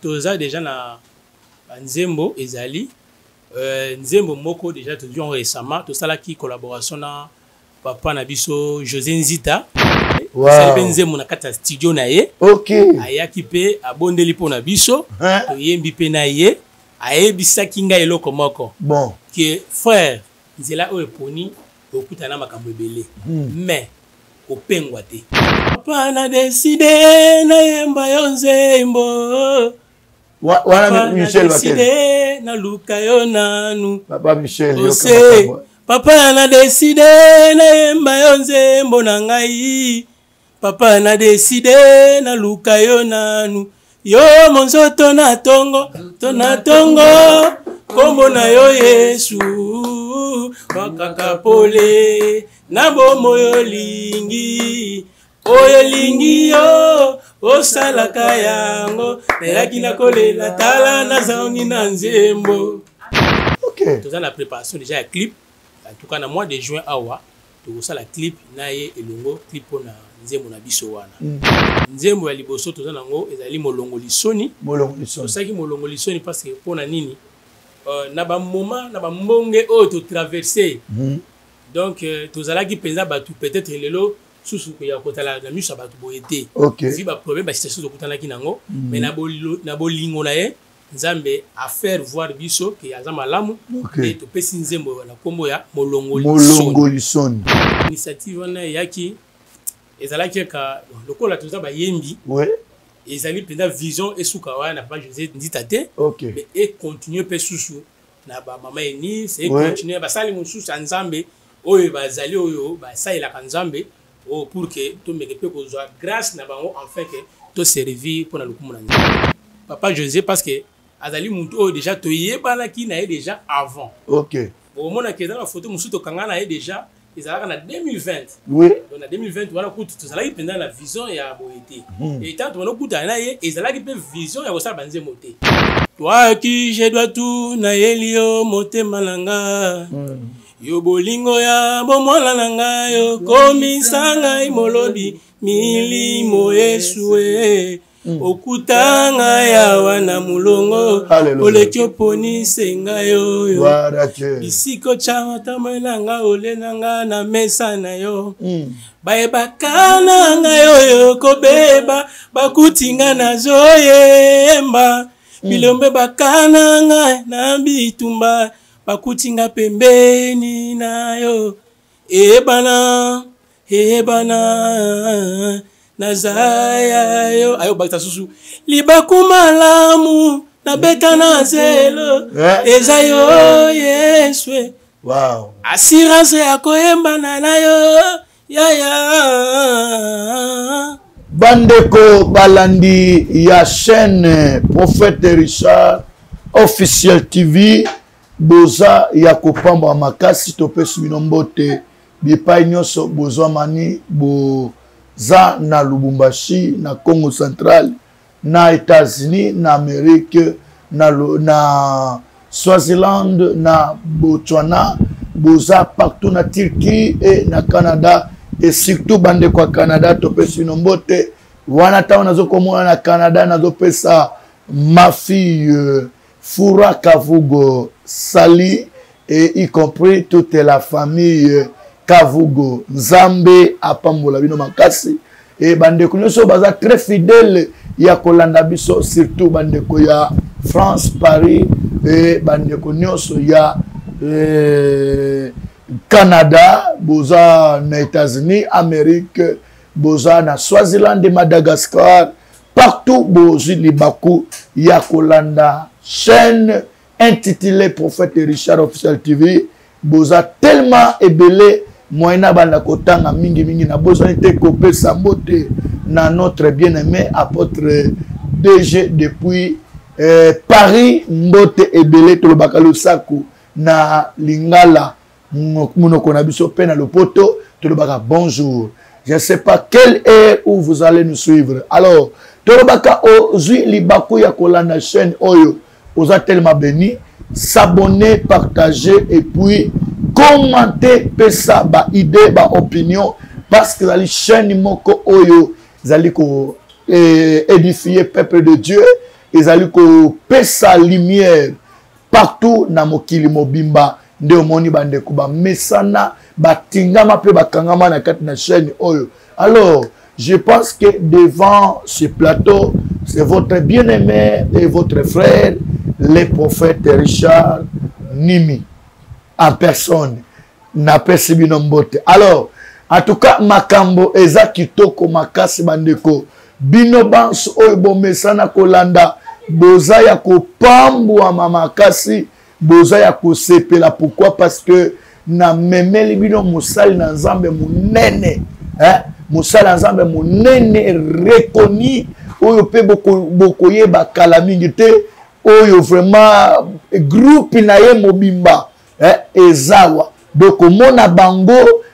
Toza déjà na banzembo ezali nzembo moko déjà tozwi yango récemment. Tosalaki collaboration na papa na biso José Nzita. Tosali mpe nzembo na kati ya studio na ye. Ayaki mpe abondeli mpo na biso. Toyembi mpe na ye. Ayebisaki ngai eloko moko ke frère, nzela oyo eponi okutana na makambo ebele, mais kopengwa te. Papa na décidé nayemba yo nzembo. Wana Michel Bakele, naluka yo nanu. Papa Michel. Ose papa na décidé nayemba yo nzembo na ngai. Papa na décidé naluka yo nanu. Yo monzoto na tongo to na tongo, kombo na yo Yesu, bakaka pole na bomoi olingi oyo elingi yo osalaka yango. Nayaki na kolela, tala nazangi na nzembo. Toza na préparation déjà ya clip. En tout cas, na mois de juin awa tokosala clip na ye elongo, clip mpona nzembo na biso wana. Nzembo ya liboso toza nango ezali Molongo Lisoni. Molongo Lisoni. Tosalaki Molongo Lisoni parce que mpona nini? Na bamoment na bambonge oyo totraverse, donc tozalaki mpenza bato peut-être lelo susu ya kozala na miso ya bato boye te. Vi baproblème, basituation tokutanaki nango, mais na bolingo na ye, Nzambe a faire voir biso ke aza malamu. E topesi nzembo na nkombo ya Molongo. Molongo Lisoni. Initiative wana eyaki, ezalaki kaka lokola toza bayembi. Ezali mpenza vision esuka wana na papa José Nzita te, mais econtinue mpe susu na bamama Enis, econtinue basali mosusu ya Nzambe oyo bazali, oyo basalelaka Nzambe oyo, pour que tomeke mpe kozwa grâce na bango, enfin ke toservir mpo na lokumu na Nzambe. Papa José, parce que azali mutu oyo déjà toyebanaki na ye déjà avant. Omonaki eza na photo mosusu tokanga na ye déjà, ezalaka na 2020. Donc na 2020 wana kutu tozalaki mpenza na vision ya boye te. Et tant tobanda kokutana na ye, ezalaki mpe vision ya kosala banzembo te. Toi qui je dois tout, nayeli yo motema na nga. Yo bolingo ya bomwana na ngai, okomisa ngai molobi milimo. Yesu e, okuta ngai awa na molongo. Oleki oponise ngai oyo bisika otya matambo na nga, ole na nga na mesa na yo. Bayebaka na ngai oyo kobeba, bakuti nga nazoyemba. Bilombe bakana ngai na bitumba, bakuti nga pembeni na yo. Eyebana, eyebana, naza ya yo. Ayo bakisa susu libaku malamu, nabeta na zelo. Eza yo Yesu. Assurance ya koyembana na yo yaya. Bandeko balandi ya chaîne Prophète Richard Officiel TV, boza ya kopambwa makasi. Topesi bino mbote bipai nyonso bozwamani, boza na Lubumbashi, na Congo Central, na États-Unis, na Amérique, na Swaziland, na Botswana, boza partout na Turquie et na Canada, et surtout bandeko ya Canada, topesi bino mbote wana. Ntango nazokomona na Canada, nazopesa ma fille Foura Kavugo Sali et y compris toute la famille Kavugo. Nzambe apambola bino makasi. Et bandeko nyonso baza très fidèle ya kolanda biso, surtout bandeko ya France, Paris, et bandeko nyonso ya Canada, boza na États-Unis, Amérique, boza na Swaziland, Madagascar, partout bozwi libaku ya kolanda chaîne intitulée Prophète Richard Officiel TV. Boza tellement ebele, moyen na banda kotanga mingi mingi. Nabosani te kopesa mbote na notre bien-aimé apôtre DG depuis Paris. Mbote ebele. Tolobaka losako na lingala, monoko na biso, mpe na lopoto tolobaka bonjour. Je ne sais pas quelle heure où vous allez nous suivre. Alors tolobaka ozwi libaku ya kolanda chaîne oyo, oza tellement béni. S'abonner, partager et puis commenter, pesa ba idée, ba opinion, parce que ezali chaîne moko oyo ezali ko édifier peuple de Dieu. Ezali kopesa lumière partout na mokili mobimba. Nde omoni bandeko bamesana, batingama mpe bakangama na kati na chaîne oyo. Alors, je pense que devant ce plateau, c'est votre bien-aimé et votre frère, le prophète Richard Nimi, en personne. Napesi bino mbote. Alors, en tout cas, makambo eza kitoko makasi bandeko. Bino banso oyo bomesana kolanda, boza ya kopambwama makasi, boza ya kosepela. Pourquoi? Parce que na memeli bino mosali na Nzambe monene, hein? Mosali na Nzambe monene reconnu, oyo pe bokoyeba kala mingi te, oyo vraiment groupe na ye mobimba, hein, ezawa. Donc komona bango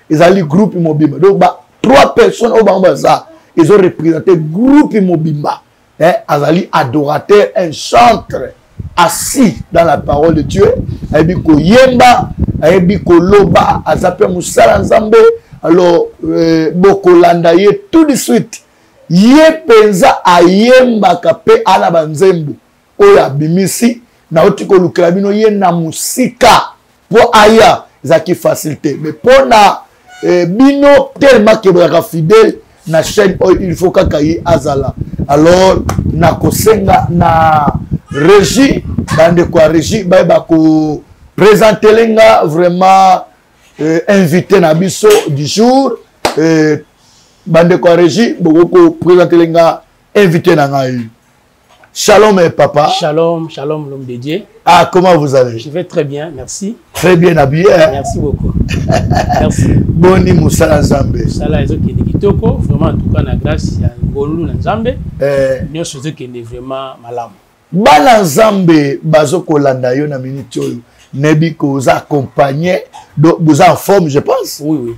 ezali groupe mobimba. Donc ba 3 personnes oyo bango baza, ils ont représenté groupe mobimba. Hein, azali adorateur, un chantre assis dans la parole de Dieu. Ayebi koyemba, ayebi koloba, aza pe mosala Nzambe. Alors, bokolanda ye tout de suite. Ye penza ayembaka pe ala ba nzembo oyo abimisi, nauti kolukela bino ye na mosika po aya, ezalaki facile te. Mais mpona bino tellement ke bozalaka fidèle na chaîne oyo, il faut kaka ye azala. Alors nakosenga na régie, bandeko ya régie bayeba ko présenter nga vraiment invité na biso du jour. Bandeko ya régie bokoki ko présenter nga invité na ngai. Shalom, papa. Shalom, shalom, l'homme de Dieu. Ah, comment vous allez? Je vais très bien, merci. Très bien habillé, hein? Merci beaucoup. Merci. Boni mosala Nzambe. Mosala ezokende kitoko, vraiment en tout cas na grâce ya ngolu na Nzambe. Nyonso ezokende vraiment malamu. Bana Nzambe bazokolanda yo na minute oyo. Nebi ko za accompagné, donc vous en forme, je pense. Oui, oui.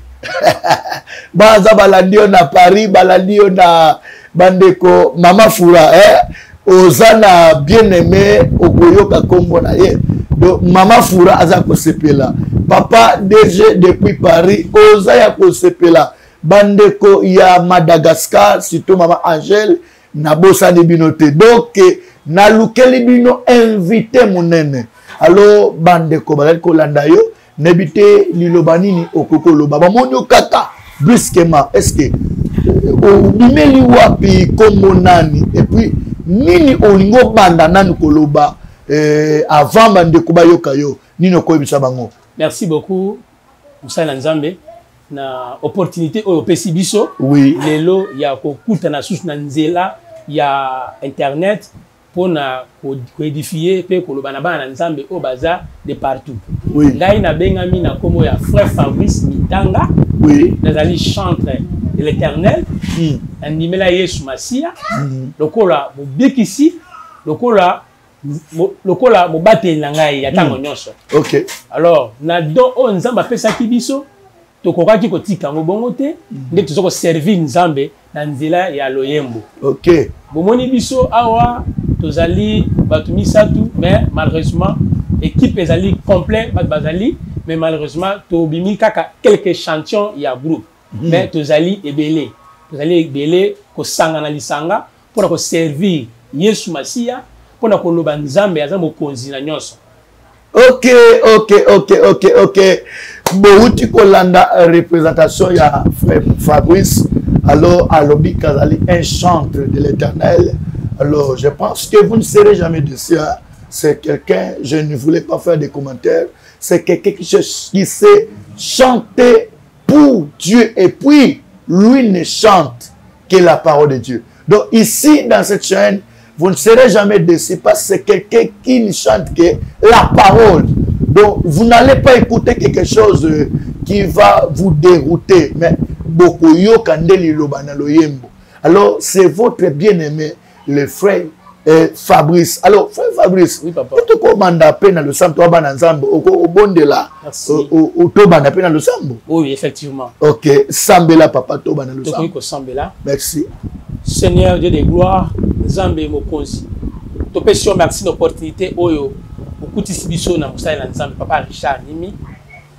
Baza balandi yo na Paris, balandi yo na bandeko Mama Fura, hein? Oza na bien-aimé okoyoka kombo na ye. Donc Mama Fura aza kosepela. Papa DG depuis Paris, oza ya kosepela. Bandeko ya Madagascar, surtout Mama Angèle, nabosani bino te. Donc nalukeli bino invité monene. Alors bandeko bazali kolanda yo, nebi te liloba nini okoki koloba. Bamoni yo kaka brusquement, est-ce que obimeli wapi, kombo nani, et puis nini olingi obanda nani koloba avant bandeko bayoka yo, nini okoyebisa bango? Merci beaucoup mosali na Nzambe na opportunité oyo opesi biso. Oui. Lelo ya kokutana susu na nzela ya internet mpona koédifier mpe koloba na bana na Nzambe oyo baza de partout. Oui. Ngai nabengami na kombo ya frère Fabrice Mitanga. Oui. Nazali chantre de l'Éternel. Nandimela Yesu Masiya. Lokola mobikisi, lokola mobateli na ngai ya ntango nyonso. Ok. Alors na don oyo Nzambe apesaki biso, tokokaki kotika yango bongo te, nde toza koservir Nzambe na nzela ya loyembo. Ok. Bomoni biso awa tozali bato misatu, mais malheureusement équipe ezali complet, bato bazali, mais malheureusement tobimi kaka quelques échantillons ya groupe. Mais tozali ebele, tozali ebele kosanga na lisanga mpona koservir Yesu Masiya, mpona koloba Nzambe aza mokonzi na nyonso. Ok. Bouti kolanda représentation ya frère Fabrice. Alors, alobi kazali un chantre de l'Éternel. Alors, je pense que vous ne serez jamais déçus, hein. C'est quelqu'un, je ne voulais pas faire de commentaires, c'est quelqu'un qui sait chanter pour Dieu, et puis lui ne chante que la parole de Dieu. Donc ici, dans cette chaîne, vous ne serez jamais déçus parce que c'est quelqu'un qui ne chante que la parole. Donc vous n'allez pas écouter quelque chose qui va vous dérouter, mais bokoyoka nde liloba na loyembo. Alors c'est votre bien-aimé, le frère Fabrice. Alors frère Fabrice, Oui, papa. otokomanda pe na losambo, to bana Nzambe, oko obondela, Merci. otobanda pe na losambo. Oui, effectivement. Ok, sambela papa, to bana losambo. Tokoki kosambela. Merci. Seigneur Dieu de gloire, Nzambe mokonzi. Topesi yo merci na opportunité oyo okutisi biso na mosali na Nzambe papa Richard Nimi.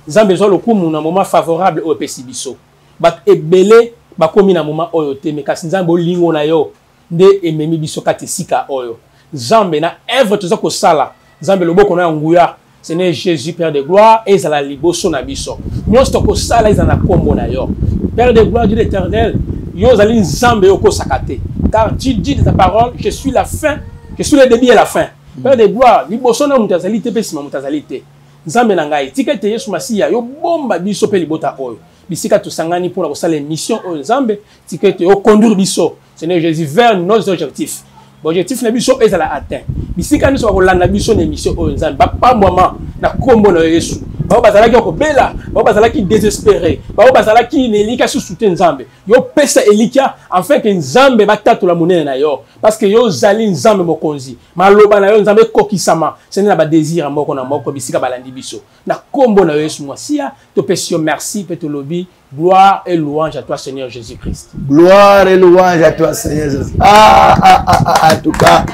Nzambe ezwa lokumu na moment favorable oyo opesi biso. Bato ebele bakomi na moment oyo te, mais kasi Nzambe olingo na yo nde ememi biso kati esika oyo. Nzambe na œuvre toza kosala, Nzambe loboko na ya nguya, Seigneur Jésus Père de gloire, ezala liboso na biso. Nyonso tokosala ezala na kombo na yo. Père de gloire, Dieu l'éternel, yo ozali Nzambe yo okosaka te. Car tu dis de ta parole, je suis la fin, je suis le début et la fin. Père de gloire, liboso na moto azali te mpe nsima moto azali te. Nzambe na ngai, tika ete Yesu Masiya yo bomba biso mpe libota oyo. Bisika tosangani mpo na kosala émission oyo Nzambe, tika ete oconduire biso Seigneur Jésus vers nos objectifs. Objectif na biso ezala atteint. Bisika nyonso bakolanda biso na émission oyo Nzambe bapambwama na kombo na Yesu. Bao bazalaki ya kobela, bao bazalaki désespéré, bao bazalaki na elikya susu te Nzambe. Yo pesa elikya afin que Nzambe batatola monene na yo parce que yo ozali Nzambe mokonzi. Maloba na yo Nzambe ekokisama sende na ba désir ya moko na moko bisika balandi biso. Na kombo na yo Yesu Masiya topesi yo merci pe tolobi Gloire et louange à toi, Seigneur Jésus-Christ. Gloire et louange à toi, Seigneur Jésus. Ah, ah, ah, ah, en tout cas,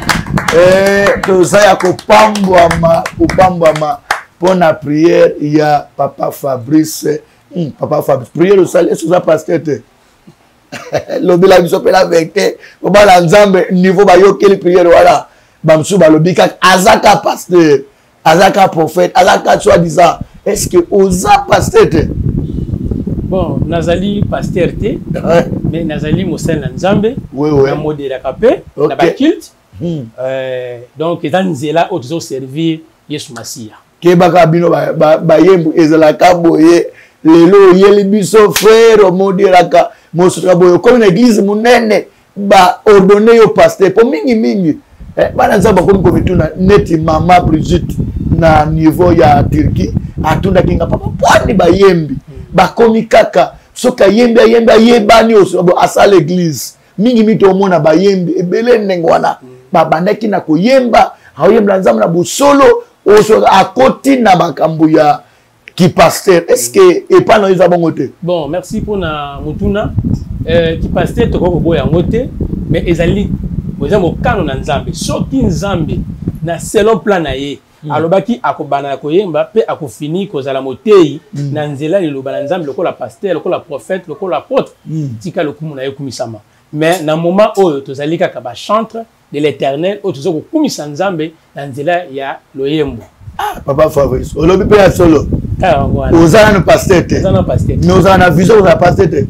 eh, toza ya kopambwama, kopambwama mpo na prière ya papa Fabrice. Papa Fabrice, prière osali, est-ce que oza pasteur te? Lobela biso mpe la vérité. Kobala Nzambe, niveau bayokeli prière wana, bamosusu balobi kaka aza ka pasteur. Aza ka prophète, aza ka soi-disant. Est-ce que oza pasteur te? Bon, nazali pasteur te, ouais. Mais nazali mosali na Nzambe, oui, oui. Na modelaka pe, okay. Na ba culte. Donc eza nzela oyo tozo servir Yesu Masiya. Kebaka bino bayembu ba, ba ezalaka boye lelo oyeli biso frère omodelaka mosuka boye okomi na église monene ba ordonné yo pasteur po mingi mingi bana nzambe bakomi komituna neti mama Brigitte na niveau ya Turquie atundaki nga papa pwani bayembi bakomi kaka soki ayembi ayembi ayebani asala église mingi mingi tomona bayembi ebele ndenge wana babandaki na koyemba aoyembela nzambe na bosolo oso akoti na makambo ya ki pasteur. Est-ce que epa na eza bongo te? Bon, merci pour na mutuna. Ki pasteur toko koboya yango te, mais ezali eza mokano na Nzambe. Soki Nzambe na selon plan na ye alobaki akobanda na koyemba pe akofini kozala moteyi na nzela liloba na Nzambe lokola pasteur, lokola prophète, lokola apôtre, tika lokumu na ye kumisama. Mais na moment oyo tozali kaka ba chantre de l'éternel oyo toza kokumisa Nzambe na nzela ya loyembo. Ah, papa Fabrice, olobi pe ya solo. Ah, voilà. Oza nanu pasteur te. Oza nanu pasteur. Mais oza na vision oza pasteur te.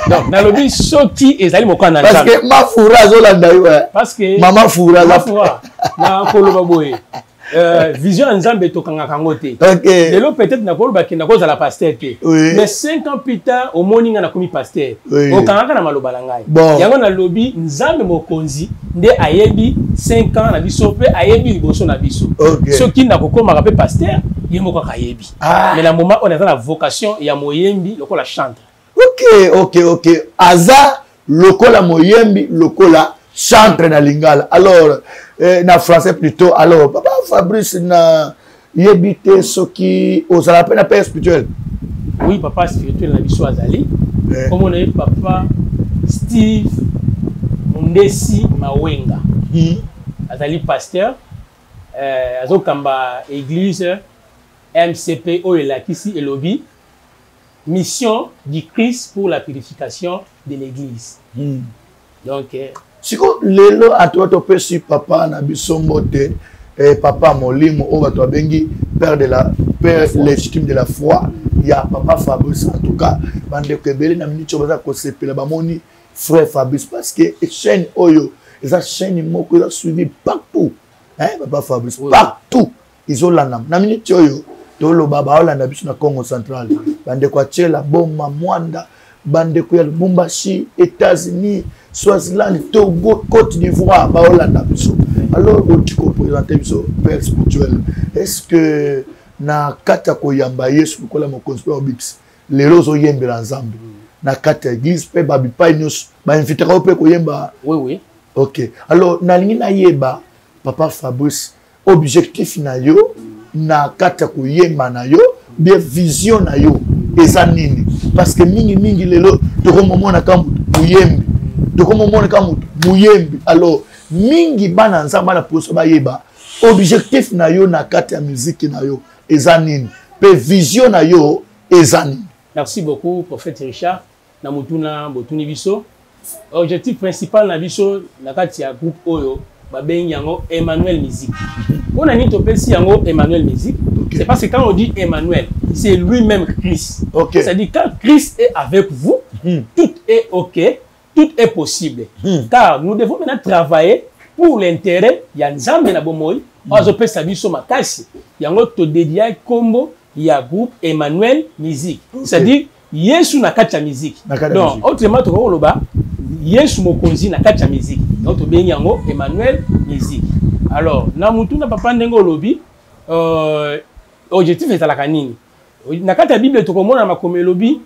Donc nalobi soki ezali mokano na Nzambe. Parce que Mafura azolanda yo. Parce que Mama Fura Mafura na koloba boye. Vision ya Nzambe tokangaka yango te. Okay. Lelo peut-être nakoloba ke nakozala pasteur te. Oui. Mais 5 ans plus tard omoni nga nakomi pasteur. Oui. Okangaka na maloba na ngai. Bon. Yango nalobi Nzambe mokonzi nde ayebi 5 ans na biso pe ayebi liboso na biso. Okay. Soki nakokomaka pe pasteur, ye moko kaka ayebi. Ah. Mais na moment oyo naza na vocation ya moyembi lokola chantre. Ok, ok, ok. Aza lokola moyembi lokola chantre na lingala. Alors na français plutôt. Alors papa Fabrice na yebi te soki ozala pe na père spirituel. Oui, papa spirituel na biso azali. Comme on est papa Steve Mundesi Mawenga. Azali pasteur. Azokamba église MCP oyo elakisi elobi mission du Christ pour la purification de l'église. Donc, siko lelo atoa topesi papa na biso mbote, papa molimo oyo bato babengi père de la père légitime de la foi ya papa Fabrice. En tout cas bandeko ebele na miniti oyo baza kosepela bamoni frère Fabrice parce que chaîne oyo eza chaîne moko eza suivi partout, hein, papa Fabrice, oui. Partout izolanda na miniti oyo toloba baolanda biso na Congo Central, bandeko ya Tshela, Boma, Mwanda, bandeko ya Lubumbashi, États-Unis, Swaziland, Togo, Côte d'Ivoire, baolanda biso. Alors oti koprésenter biso père spirituel, est-ce que na kati ya koyamba Yesu lokola mokonzi mpe mobikisi, lelo ozoyembela Nzambe na kati ya église mpe babipai nyonso bainvitaka yo mpe koyemba? Oui, oui. Ok. Alors nalingi nayeba papa Fabrice, objectif na yo na kati ya koyemba na yo, bien vision na yo eza nini? Parce que mingi mingi lelo tokomomona ka motu moyembi, tokomomona ka motu moyembi. Alors mingi bana Nzambe bana poso bayeba objectif na yo na kati ya musique na yo eza nini, pe vision na yo eza nini? Merci beaucoup prophète Richard na mutuna botuni biso. Objectif principal na biso na kati ya groupe oyo Babengi yango Emmanuel Musique. Mpona nini topesi yango Emmanuel Musique? C'est parce que quand on dit Emmanuel, c'est lui-même Christ. C'est-à-dire, quand Christ est avec vous, tout est ok, tout est possible. Car nous devons maintenant travailler pour l'intérêt ya Nzambe na bomoi oyo azopesa biso makasi. Yango todédier kombo ya groupe Emmanuel Musique, c'est-à-dire Yesu na kati ya musique. Na kati ya Donc musique. Autrement, tokoki koloba Yesu mokonzi na kati ya musique. Donc tobengi yango Emmanuel Musique. Alors, na mutu na papa, ndenge olobi, objectif ezalaka nini? Na kati ya Bible, tokomona makomi elobi: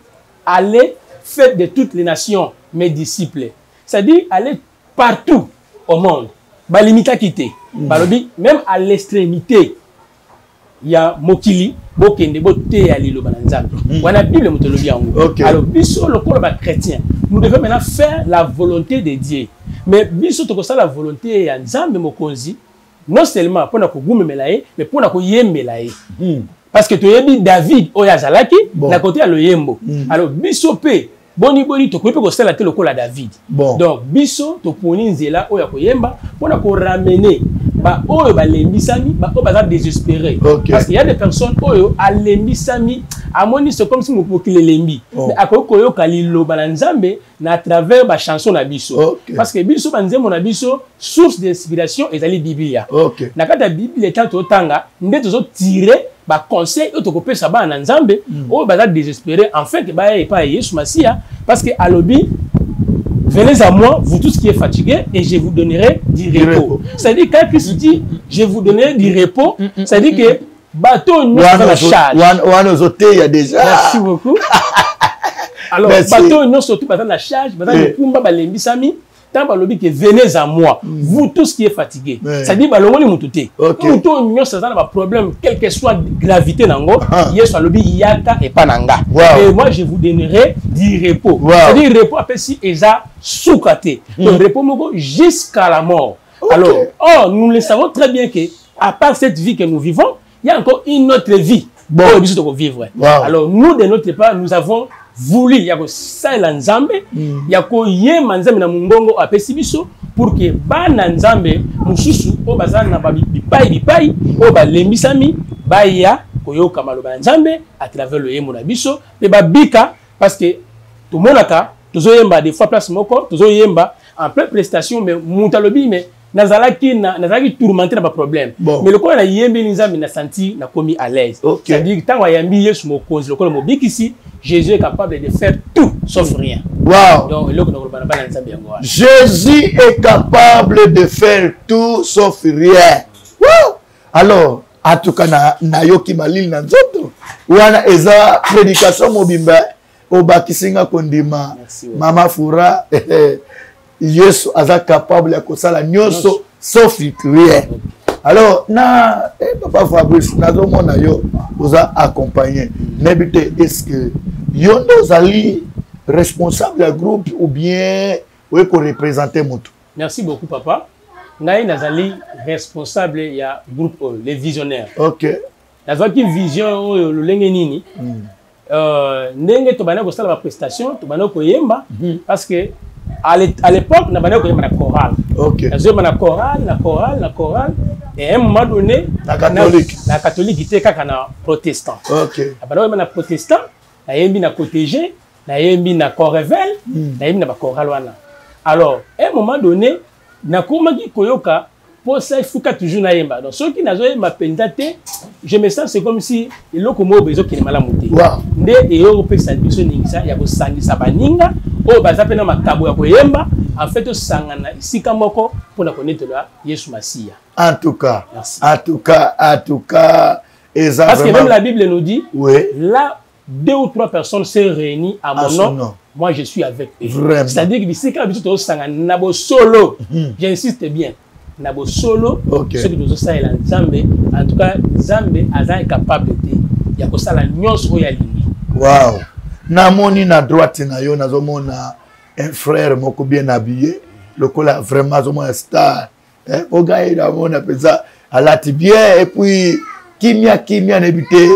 "Allez, faites de toutes les nations mes disciples", c'est-à-dire allez partout au monde. Balimitaki te. Balobi même à l'extrémité ya mokili, bokende boteya liloba na Nzambe. Wana Bible moto elobi yango. Alors biso lokola bachrétien, nous devons maintenant faire la volonté de Dieu. Mais biso tokosala volonté ya Nzambe mokonzi non seulement mpona kogumemela ye, mais mpona koyembela ye, parce que toyebi David oyo azalaki na côté ya loyembo. Alors biso mpe, boni boni tokoki mpe kosala te lokola David? Donc biso toponi nzela oyo ya koyemba mpona koramener baoyo balembisami, baoyo baza désespéré. Parce qu'il y a des personnes oyo alembisami, amoni c'est comme si mokili elembi. Mais akoki koyoka liloba na Nzambe na travers bachanson na biso. Parce que biso, banzembo na biso, source d'inspiration ezali Biblia. Na kati ya Biblia, ntango totanga nde tozotirer baconseil oyo tokopesa bana na Nzambe oyo baza désespéré, enfin que baya epai ya Yesu Masiya, parce que alobi: "Venez à moi, vous tous qui êtes fatigués, et je vous donnerai du Du repos." repos. C'est-à-dire, quand Christ dit: "Je vous donnerai du repos", c'est-à-dire que bato nyonso Wana na charge. Wana ozoteya déjà. Merci beaucoup. Alors, Merci. bato nyonso tu baza na charge, baza mikumba, balembisami. Ntango balobi ke "Venez à moi, vous tous qui êtes fatigués", c'est-à-dire balongoli motu te. Motu oyo nyonso aza na baproblème, quelle que soit gravité nango, Yesu alobi: "Yaka epa na nga, et moi je vous donnerai du repos." C'est-à-dire repos apesi eza suka te. Donc repos moko jusqu'à la mort. Alors, or nous le savons très bien que à part cette vie que nous vivons, il y a encore une autre vie oyo biso tokovivre. Alors nous, de notre part, nous avons voulu ya kosalela Nzambe, ya koyemba Nzambe na mongongo apesi biso, pour que bana Nzambe mosusu oyo baza na bipai bipai, oyo balembisami, baya koyoka maloba ya Nzambe à travers loyembo na biso mpe babika. Parce que tomonaka, tozoyemba des fois place moko, tozoyemba en pleine prestation, mais moto alobi: "Mais nazalaki tourmenté na baproblème, mais lokola nayembeli Nzambe, na senti nakomi à l'aise." C'est-à-dire ntango ayambi Yesu mokonzi lokola mobikisi, Jésus est capable de faire tout sauf rien. Donc eloko nakoloba na bana Nzambe yango wana. Jésus est capable de faire tout sauf rien. Woo! Alors, en tout cas, nayoki malili na nzoto. Wana eza prédication mobimba obakisi nga kondima. Merci, ouais. Mama Fura, Yesu aza capable ya kosala nyonso sauf rien. Alors, na papa Fabrice, nazomona yo oza accompagné. Nayebi te, est-ce que yo nde ozali responsable ya groupe ou bien oye koreprésente moto? Merci beaucoup, papa. Ngai nazali responsable ya groupe oyo, les Visionnaires. Nazwaki vision oyo lolenge nini? Ndenge tobandaki kosala baprestation, tobandaki koyemba, parce que à l'époque nabandaki koyemba na chorale. Nazoyemba na chorale, na chorale, na chorale, et à un moment donné Na catholique. Na catholique te, kaka na protestant. Nabandaki koyemba na protestant, nayembi na cotege, nayembi na corevel, nayembi na bachorale wana. Alors, à un moment donné, nakomaki koyoka mposa efuka toujours nayemba. Donc soki nazoyemba mpenza te, je me sens, c'est comme si eloko moko boye ezokende malamu te. Nde eyokopesa biso ningisa ya kosangisa baninga oyo baza mpe na makabo ya koyemba, en fait tosangana esika moko mpona konetola Yesu Masiya. En tout cas, Merci. en tout cas, en tout cas, eza Parce que vraiment même la Bible nous dit: "Là deux ou trois personnes se réunissent à mon À son nom, nom. moi je suis avec eux." C'est-à-dire que bisika biso tozosanga na bosolo, j'insiste bien, na bosolo, soki tozosalela Nzambe, en tout cas Nzambe aza incapable te ya kosala nyonso oyo alingi. Wow, namoni na droite na yo, nazomona un frère moko bien habillé lokola vraiment azomona star, eh, po ngai namona mpenza alati bien et puis kimia kimia. Nayebi te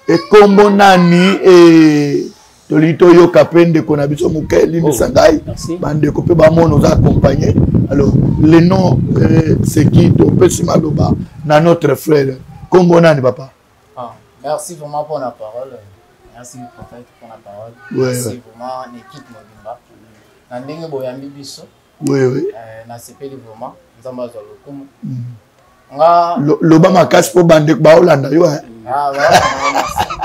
ekombo nani e, tolingi toyoka mpe ndeko na biso moke. Limbisa Oh, ngai. merci. Bandeko mpe bamona oza accompagné. Alors le nom euh, c'est qui? Topesi maloba na notre frère. Kombo nani, papa? Ah, merci vraiment pour la parole. Merci prophète pour la parole. Ouais, merci ouais. Vraiment l'équipe mobimba. Na ndenge boyambi biso. Oui oui. Euh, nasepeli vraiment. Nzambe azwa lokumu. Nga loba makasi mpo bandeko baolanda yo. Ah, merci,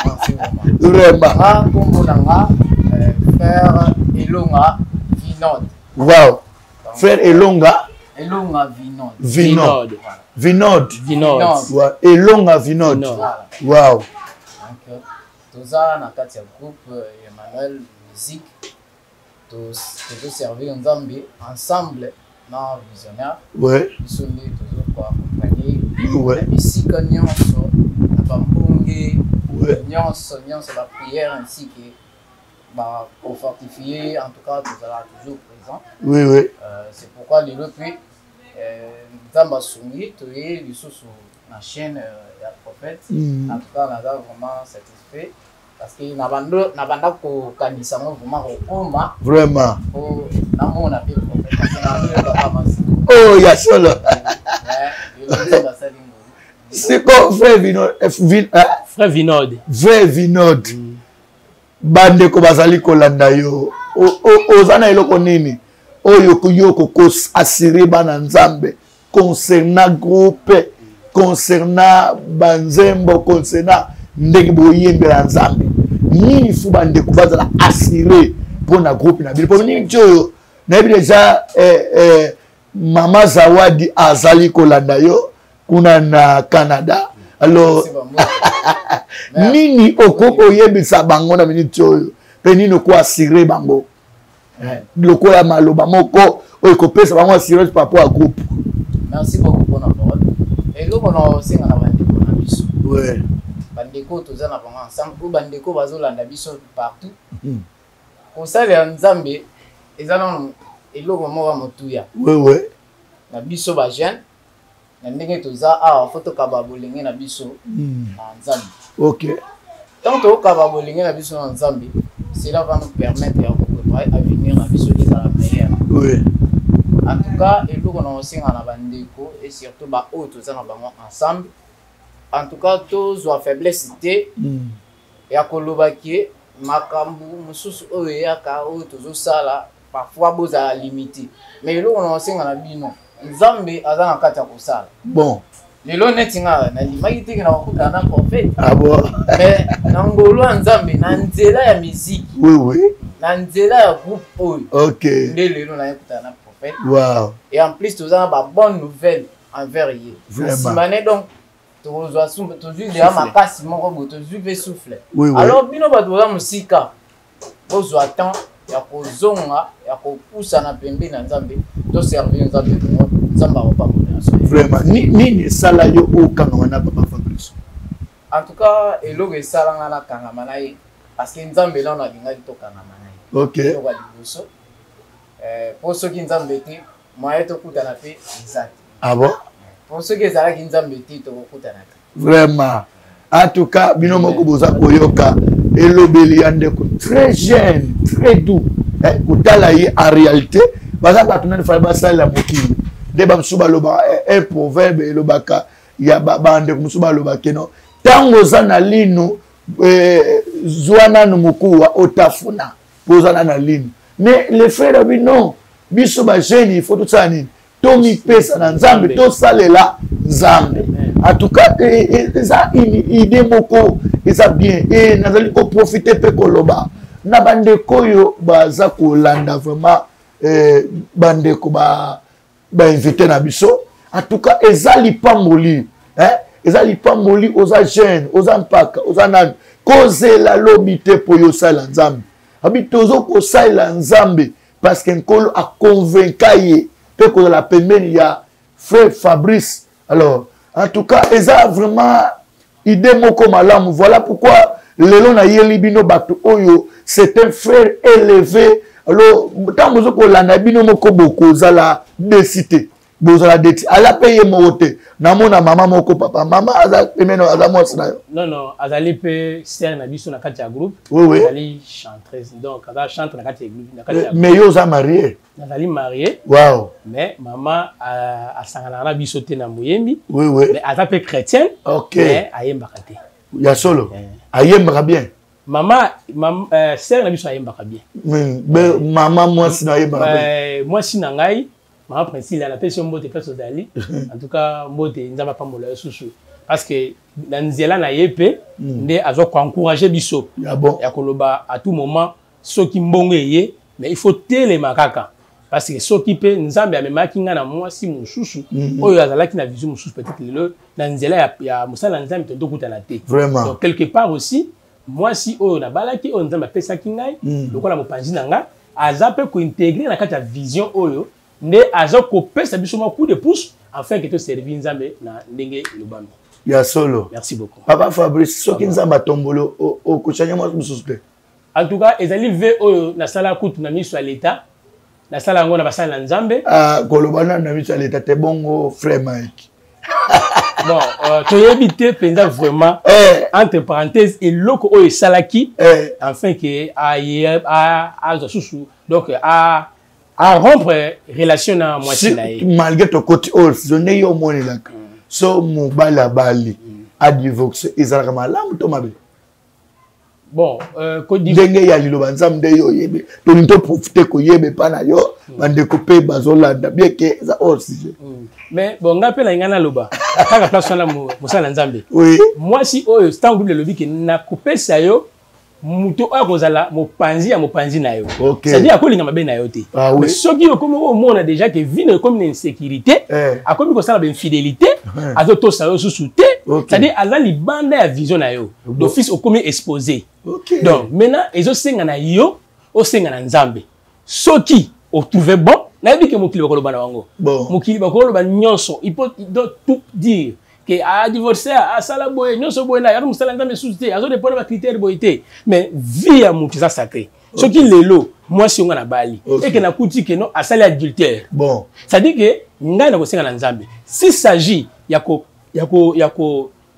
merci vraiment. Nga kombo na nga euh, frère Elonga Vinod. Wow. Frère Elonga Elonga Vinod. Vinod. Vinod. Vinod. Ouais. Elonga Vinod. Voilà. Wow. Donc, toza na kati ya groupe Emmanuel Musique, tozoservir Nzambe ensemble na visionnaire. Biso nde tozokoaccompagne na bisika nyonso, na bambonge nyonso nyonso, baprière ainsi que bakofortifie. En tout cas tozalaka toujours présent. Oui oui. C'est pourquoi lelo mpe Nzambe asungi, toye lisusu na chaîne ya prophète. En tout cas naza vraiment satisfait parce que na banda kokanisa yango vraiment kokoma Vraiment. Po namona mpe prophète, parce que nazoyokaka masiko. Oh, ya solo. Lelo Nzambe asali ngolu. Siko frère Vinod, eh, Frère Vinod. Frère Vinod. Bandeko bazali kolanda yo. Oza na eloko nini oyo yo koassurer bana Nzambe concernant groupe, concernant banzembo, concernant ndenge boyembela Nzambe? Nini fu bandeko bazala assuré mpona groupe na bino? Mpo nini ti oyo nayebi deja mama Zawadi azali kolanda yo kuna na Canada. Alors nini okoki koyebisa bango na miniti oyo, mpe nini okoassurer bango lokola maloba moko oyo ekopesa bango assurance par rapport à groupe? Merci beaucoup mpona parole. Eloko na osenga na bandeko na biso, bandeko toza na bango ensemble, oyo bandeko bazolanda biso partout, kosalela Nzambe eza nano eloko moko ya motuya. Oui oui. Na biso bajeune, na ndenge toza awa, fo tokaba bolenge na biso na Nzambe. Tant tokaba bolenge na biso na Nzambe, cela va nous permettre ya kopréparer avenir na biso ezala meilleur. En tout cas eloko na kosenga na bandeko et surtout baoyo toza na bango ensemble, en tout cas tozwa faiblesse te ya koloba ke makambo mosusu oyo eyaka, oyo tozosala, parfois bozala limité. Mais eloko na kosenga na bino, Nzambe aza na kati ya kosala. Lelo neti nga nandimaki teke na kokutana na prophète. Ah bon? Mais na ngolu ya Nzambe, na nzela ya miziki, oui oui na nzela ya groupe oyo, nde lelo nayekutana na prophète. Et en plus toza na babonne nouvelle envers ye. Nsima ne donc tokozwa, tozwi deya makasi moko boye, tozwi mpe souffle. Alors bino bato boza mosika, bozwa temps ya kozonga, ya kopusana pembeni na Nzambe, toservir Nzambe bongo, Nzambe akopambola biso. Vraiment, nini esala yo okangama na papa Fabrice? En tout cas eloko esalanga nakangama na ye, parce que Nzambe nano alingaki tokangama na ye. Eloko ya liboso, mpo soki Nzambe te, moye tokutana mpe eza te. Ah bon? Mpo soki ezalaki Nzambe te, tokokutana te. Vraiment, en tout cas bino moko boza koyoka elobeli ya ndeko, très jeune, très doux. Kotala ye, en réalité baza bato nani fale basalela mokili. Nde bamosusu balobaka un proverbe elobaka ya bandeko mosusu balobaka no: ntango oza na lino, zwa nanu mokuwa otafuna mpo oza na lino. Mais le frère abi non, biso bajeune, il faut tosala nini? Tomipesa na Nzambe, tosalela Nzambe. En tout cas eza idée moko eza bien. E nazali koprofiter mpe koloba na bandeko oyo baza kolanda vraiment, bandeko bainvité na biso. En tout cas eza lipamboli, eh? Eza lipamboli. Oza jeune, oza mpaka, oza nani, kozela lobi te mpo yo osalela Nzambe. Abi tozo kosalela Nzambe parce que Nkolo aconvainca ye mpe kozala pembeni ya frère Fabrice. Alors en tout cas eza vraiment idée moko malamu. Voilà pourquoi lelo nayeli bino bato oyo, c'est un frère élevé. Alors ntango bozo kolanda, bino moko bokozala déçus te. Bozala deti ala mpe ye moko te. Namona mama moko, papa, mama aza pembeni, aza mwasi na yo? Non, azali mpe sœur na biso na kati ya groupe. Oui. Azali chanteuse, donc aza chantre na kati ya groupe, na kati ya Mais yo oza marié? Nazali marié. Mais mama asanganaka na biso te na moyembi. Oui. Mais aza mpe chrétienne. Mais ayembaka te. Ya solo? Ayembaka bien? Mama, sœur na biso ayembaka bien. Mama mwasi na ayembaka bien? Mwasi na ngai, mama Priscilla, napesi yo mbote place ozali. En tout cas, mbote, Nzambe apambola yo susu, parce que na nzela na ye mpe nde azwa koencourage biso. Ya bon. Ya koloba à tout moment, soki mbongo eye, mais il faut telema kaka, parce que soki mpe Nzambe amemaki ngai na mwasi mosusu oyo azalaki na vision mosusu, peut-être lelo na nzela ya mosala ya Nzambe tokutana te. Donc quelque part aussi, mwasi oyo nabalaki, oyo Nzambe apesaki ngai lokola mopanzi na ngai, aza mpe kointégrer na kati ya vision oyo, nde aza kopesa biso mwa coup de pouce afin que toservi Nzambe na ndenge elobami. Ya solo. Merci beaucoup. Papa Fabrice, soki Nzambe atomboli, okochange mwasi mosusu te? En tout cas, ezali vœu oyo nasala kutu na miso ya Leta, nasala yango na basali na Nzambe. Ah, koloba nanu na miso ya Leta te. Bongo frère Mike? Bon, toyebi te mpenza vraiment. Entre parenthèse, eloko oyo esalaki enfin ke azwa susu, donc a rompre relation na mwasi na ye. Malgré tokoti oyo so nde yo omonelaka, so mobali abali, adivorce, ezalaka malamu to mabe? Bon, Ndenge ya liloba Nzambe nde yo oyebi, tolingi toprofite koyeba epa na yo, bandeko mpe bazolanda, bien ke eza hors sujet. Mais bon, ngai mpe na ngai naloba kaka place wana, mosala na Nzambe, mwasi oyo, ntango Bible elobi ke nakopesa yo moto oyo akozala mopanzi ya mopanzi na yo, c'est-à-dire akolinga mabe na yo te. Ah, oui. Mais soki okomi omona déjà ke vie na ekomi na insécurité, akomi kosala bainfidélité, azotosa yo susu te, c'est-à-dire aza libanda ya vision na yo, d'office okomi exposé. Donc maintenant ezosenga na yo, osenga na Nzambe soki otrouve bon. Nayebi ke mokili bakoloba na bango, mokili bakoloba nyonso, il faut donc tout dire ke adivorce, asala boye nyonso boye na yaka mosala Nzambe susu te, azorépondre bacritère boye te. Mais vie ya moto eza sacré. Soki lelo mwasi onga na bali eke nakuti ke no asali adultère, c'est-à-dire ke ngai nakosenga na Nzambe, s'il s'agit ya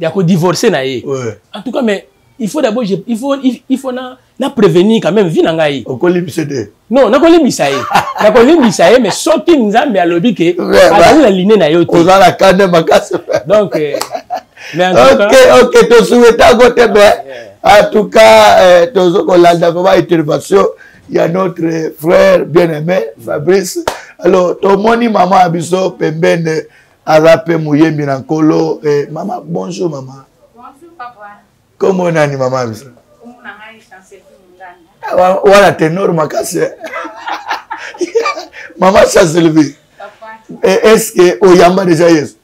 kodivorce na ye, en tout cas. Mais il faut d'abord, il faut na prévenir quand même vie na ngai. Okolimbisa te? Non, nakolimbisa ye, nakolimbisa ye, mais soki Nzambe alobi ke azali na line na yo te. Oza na kande makasi. Donc mais en tout cas, ok, tosouhaite yango te, mais en tout cas, tozo kolanda vraiment intervention ya notre frère bien-aimé Fabrice. Alors tomoni mama ya biso pembeni, aza mpe moyembi na Nkolo. Mama, bonjour mama. Bonjour papa. Kombo nani, mama ya biso? Kombo na ngai Chanceline Munganda. Wana ténor makasi, eh. Mama Chancelvi. Papa. Est ce que oyamba déjà Yesu?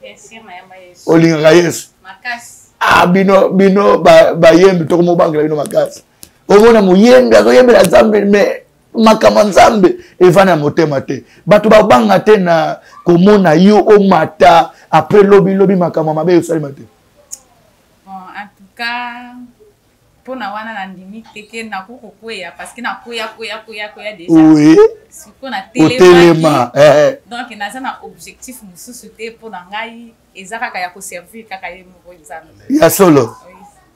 Bien sûr, nayamba Yesu. Olingaka Yesu? Makasi. Ah, bino bino bayembi, tokomobangela bino makasi. Omona moyembi azoyembela Nzambe, mais makambo ya Nzambe evanda na motema te. Bato babanga te na komona yo omata, après lobi lobi makambo ya mabe esalema te? Bon, en tout cas, mpona wana nandimi te ke nakoki kokweya, parce que nakweya, kweya, kweya, kweya déjà. Sikoyo Otelema. Donc naza na objectif mosusu te. Mpo na ngai eza kaka ya koservir kaka ye moko Nzambe. Ya solo?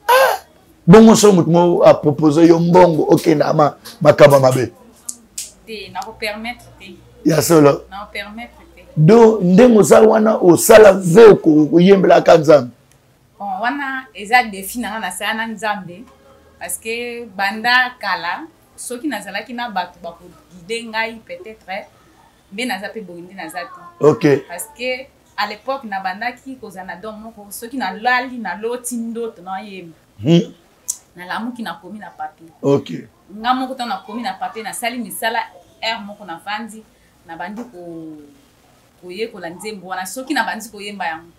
Ah, bongo so moto mo apropose yo mbongo, okenda makambo mabe? Te, nakopermettre te. Ya solo? Nakopermettre te. Donc ndenge oza wana, osala ve koyembelaka Nzambe? Bon, wana eza défi na nga nasala na Nzambe, parce que banda kala, soki nazalaki na bato bakoguide ngai, peut-être nde naza mpe boye nde naza te. Parce que à l'époque nabandaki kozala na don moko, soki nalali, naloti ndoto nayemba, nalamuki, nakomi na papier. Nga moko, ntango nakomi na papier, nasali misala heure moko, navandi, nabandi koyekola nzembo wana. Soki nabandi koyemba yango,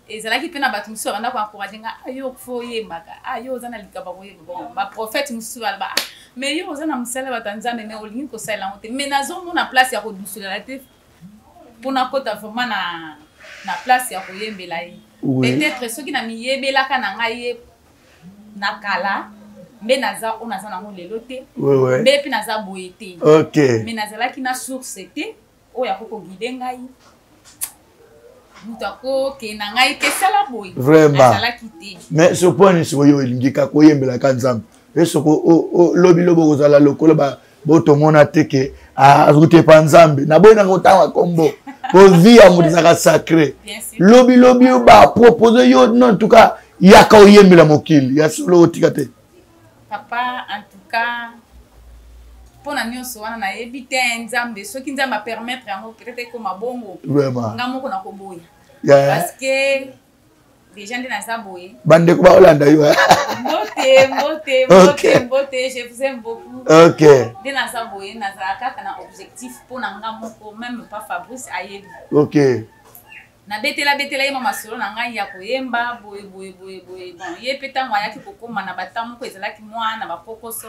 ezalaki mpe na bato mosusu babanda koencourage nga: "Ah, yo fo oyembaka, ah, yo oza na likambo ya koyemba." Bon, baprophète mosusu baloba: "Ah, mais yo oza na mosala bato ya Nzambe, mais olingi kosalela yango te." Mais nazomona place ya kodusulela te mpona kota vraiment na place ya koyembela ye. Peut-être soki na miyebelaka na ngai ye na kala, mbe naza oyo naza nango lelo te, mbe mpe naza boye te. Mais nazalaki na source te. Oyo akoki koguide ngai, moto akokende na ngai te, sala boye. Vraiment. Azalaki te. Mais so mpo nini sikoyo olingi kaka oyembelaka Nzambe? E soko lobi lobi okozala lokola botomona te ke azoki te pa Nzambe. Naboyi nanga kotanga kombo po vie ya moto ezalaka sacré. Lobi lobi yo bapropose yo, non, en tout cas yaka oyembela mokili ya solo, otika te. Papa, en tout cas mpona nyonso wana nayebi te. Nzambe, soki Nzambe apermettre yango, peut-être ekoma bongo. Vraiment. Nga moko nakoboya, parce que déjà nde naza boye. Bandeko baolanda yo. Mbote, mbote, mbote, mbote, je vous aime beaucoup. Nde naza boye, nazala kaka na objectif mpo na nga moko, même pa Fabrice ayebi. Nabetela betela ye mwa masolo na ngai ya koyemba boye boye boye boye. Bon, ye mpe ntango ayaki kokóma na batan moko, ezalaki mwa na bakokoso.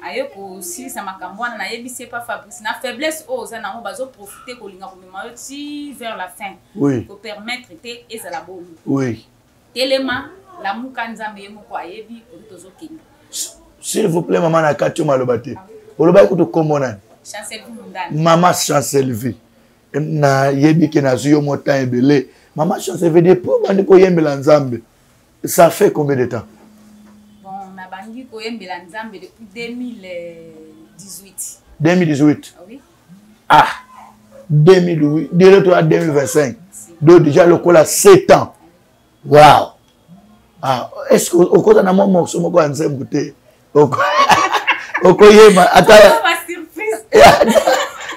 Aye kosilisa makambo wana, nayebisi ye: "Pa Fabrice, na faiblesse oyo oza nango, bazoprofite kolinga komema yo ti vers la fin. Kopermettre te ezala bongo. Telema, lamuka, Nzambe ye moko ayebi kote tozokende." S'il vous plaît, mama, na kati yo maloba te, olobaki kutu kombo nani? Chancelvie Mundani. Mama Chancelvie, nayebi ke nazwi yo mwa temps ebele. Mama Chancelvie, depuis obandi koyembela Nzambe, ça fait combien de temps? Bon, nabandi koyembela Nzambe depuis 2018. 2018? Oui. Ah, 2008, lelo toya 2025, donc déjà lokola 7 ans. Wow. Ah, est ce que okota na mwa morceau moko ya nzembo te, okoyeba ata?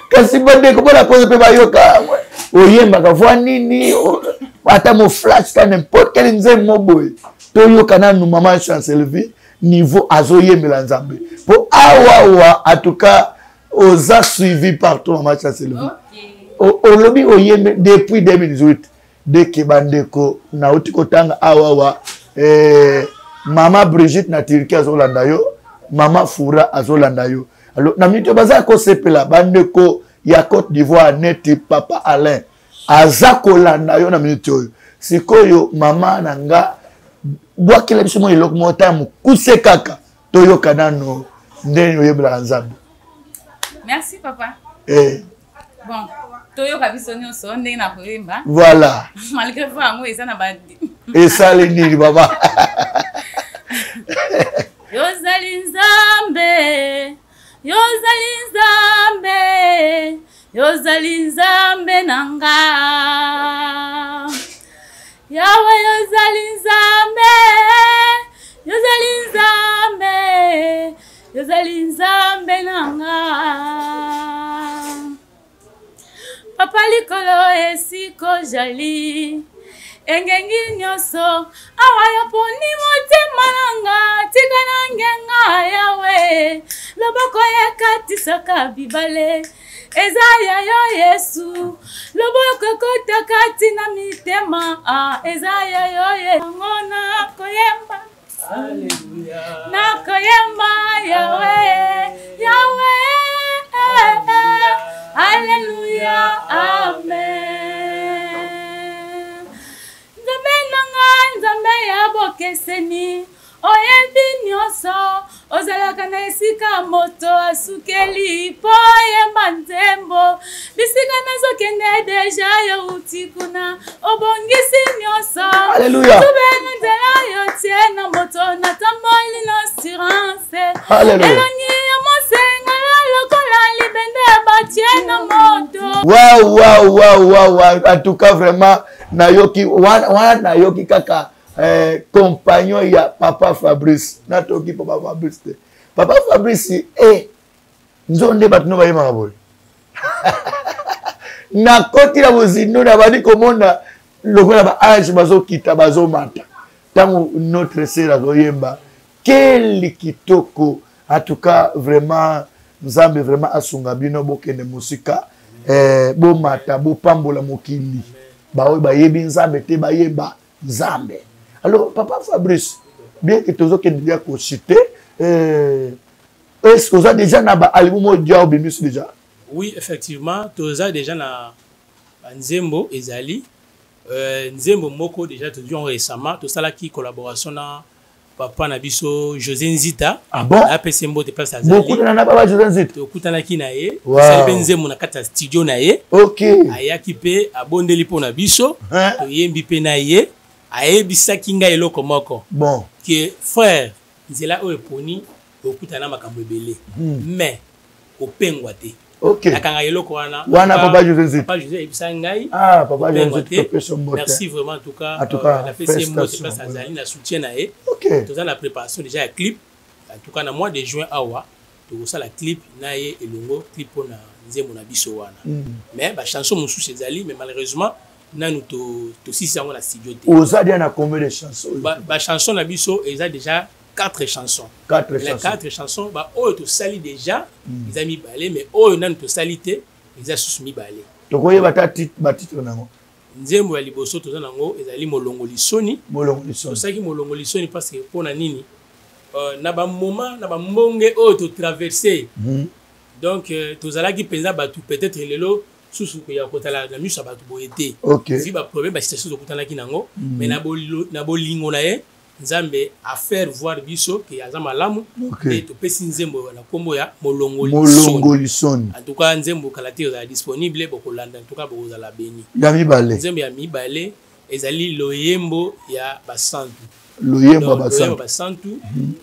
Kasi bandeko mpona koza mpe bayoka oyembaka voi nini, ata mo flash ka n'importe quel nzembo boye, toyoka nanu mama Chancelvie niveau azoyembela Nzambe. Mpo awawa, en tout cas oza suivi partout, mama Chancelvie. Olobi oyembe depuis 2018. Deke bandeko nauti kotanga awawa, mama Brigitte na Turquie azolanda yo, mama Fura azolanda yo. Alors na minute baza kosepela, bandeko ya Côte d'Ivoire neti papa Alain aza kolanda yo na minute oyo. Sikoyo mama na nga, bwakela biso mwa eloko moko ta ya mokuse kaka, toyoka nano ndenge oyebelaka Nzambe. Merci, papa. Bon, toyoka biso nyonso ndenge na koyemba. Voilà. Malgré voix yango eza na ba Esali nini, mama? Yozali Nzambe, yozali Nzambe, yozali Nzambe na nga. Yawe, yozali Nzambe, yozali Nzambe, yozali Nzambe na nga. Papa, likolo esika ozali engengi nyonso, awa yoponi motema na nga. Tika na ngenga, Yawe, loboko ekatisaka bibale eza ya yo Yesu, loboko ekota kati na mitema, ah, eza ya yo. Yango nakoyemba, nakoyemba, Yawe, Yawe, alleluya, amen. Nzambe na ngai, Nzambe ya bokeseni, oyebi nyonso, ozalaka na esika moto asukeli mpo oyemba nzembo. Bisika nazokende déjà yo uti kuna, obongisi nyonso. Tubenga nzela yo tie na moto, natamboli na assurance. Elongi ya mosengala lokola libende batie na moto. Wow, wow, wow, wow. En tout cas vraiment nayoki wana, nayoki kaka compagnon ya papa Fabrice. Natoki papa Fabrice te, papa Fabrice, nzo nde bato no bayebaka boye. Nakoti na bozindo, nabandi komona lokola baange bazokita, bazomata ntango notre sœur azoyemba. Keli kitoko! En tout cas vraiment, Nzambe vraiment asunga bino, bokende mosika, bomata, bopambola mokili. Baoyo bayebi Nzambe te, bayeba Nzambe. Alors papa Fabrice, bien que tozokende dia kocite, est ce que oza déjà na baalbum oyo dia obimisi déjà? Oui, effectivement, toza déjà na banzembo ezali. Nzembo moko déjà tozwi yango récemment, tosalaki collaboration na Papa na biso José Nzita. Ah bon? Apesi mbote place azali. Bokutana na papa José Nzita? Tokutanaki na ye. Wow. Tosali mpe nzembo na kati ya studio na ye. Ok. Ayaki mpe abondeli mpo na biso. Hein? Toyembi mpe na ye. Ayebisaki ngai eloko moko. Bon. Que frère, nzela oyo eponi okutana na makambo ebele. Mais kopengwa te. Ok. Nakanga eloko wana. Wana papa José Nzita. Papa José ayebisaki ngai. Ah, papa José Kopengwa Nzita, te. topesi yo mbote. Merci vraiment en tout cas. En tout cas, Napesi ye mbote félicitations. place azali na soutien na ye. Ok. Toza na préparation déjà ya clip. En tout cas na mois de juin awa tokosala clip na ye elongo, clip mpona nzembo na biso wana. Mais ba chanson mosusu ezali, mais malheureusement nanu tosisi yango na studio te. Oza dia na combien de chansons? Ba chanson na biso eza déjà 4 chansons. 4 Les chansons. 4 chansons, ba oyo tosali déjà, eza mibale, mais oyo nanu tosali te, eza susu mibale. Tokoyeba ta ba titre nango. Nzembo ya liboso toza nango ezali Molongo Lisoni. Molongo Lisoni. Tosalaki Molongo Lisoni parce que mpona nini? Na ba moment, na ba mbonge oyo totraverse. Donc, tozalaki mpenza bato peut-être lelo susu ya kotala na miso ya bato boye te. Ok. Vi ba problème, ba situation tokutanaki nango, mais na bolingo na ye, Nzambe a faire voir biso ke aza malamu. Ok. Et topesi nzembo na kombo ya Molongo Molongo Lisoni. Lisoni. En tout cas, nzembo kala te ezala disponible, bokolanda, en tout cas, bokozala béni. Ya mibale. Nzembo ya mibale ezali loyembo ya basantu. Loyembo ya Donc, basantu. loyembo ya basantu,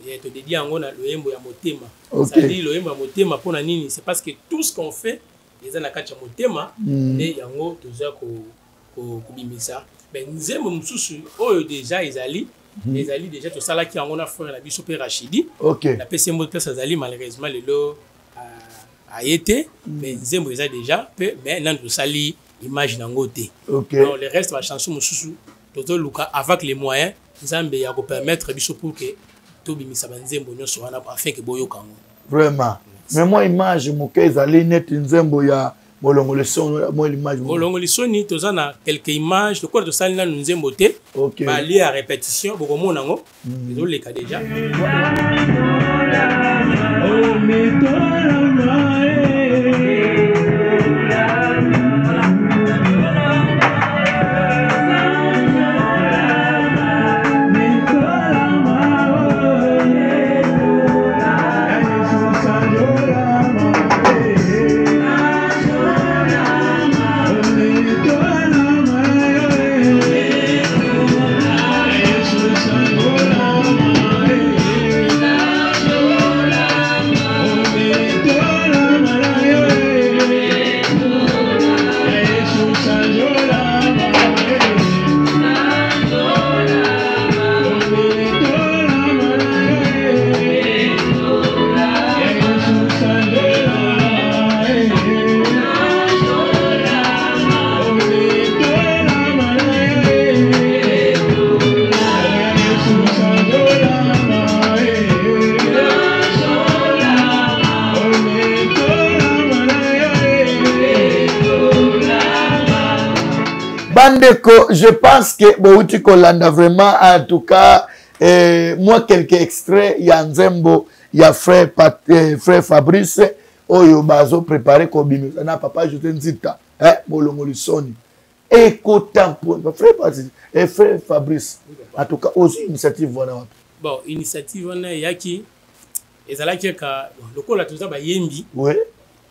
et todédie yango na loyembo ya motema. Ok. C'est-à-dire loyembo ya motema mpona nini? C'est parce que tout ce qu'on fait eza na kati ya motema, nde yango toza kobimisa. Mais nzembo mosusu oyo déjà ezali, ezali déjà tosalaki yango na frère na biso mpe Rachidi. Ok. Napesi ye mbote place azali, malheureusement lelo, aye te, mais nzembo eza déjà pe, mais nanu tosali image nango te. Ok. Donc le reste ba chanson mosusu tozoluka avec les moyens Nzambe ya kopermettre biso pour que tobimisa ba nzembo nyonso wana afin que boyoka yango. Vraiment. Mais moi image moke ezali neti nzembo ya Molongo Lisoni, moi image moke. Molongo Lisoni toza na quelques images lokola tosali nanu nzembo te. Ok. Ba lié à répétition bokomona yango ezoleka déjà. Bandeko, je pense que bouti kolanda vraiment, en tout cas, moi quelques extraits ya nzembo ya frère frère Fabrice oyo bazo préparer ko bimisa na papa José Nzita, hein, Molongo Lisoni. Écoute pour frère Patrice et frère Fabrice. En tout cas, aux initiative wana wapi? Bon, initiative wana yaki ezalaki ka lokola toza ba yembi. Oui.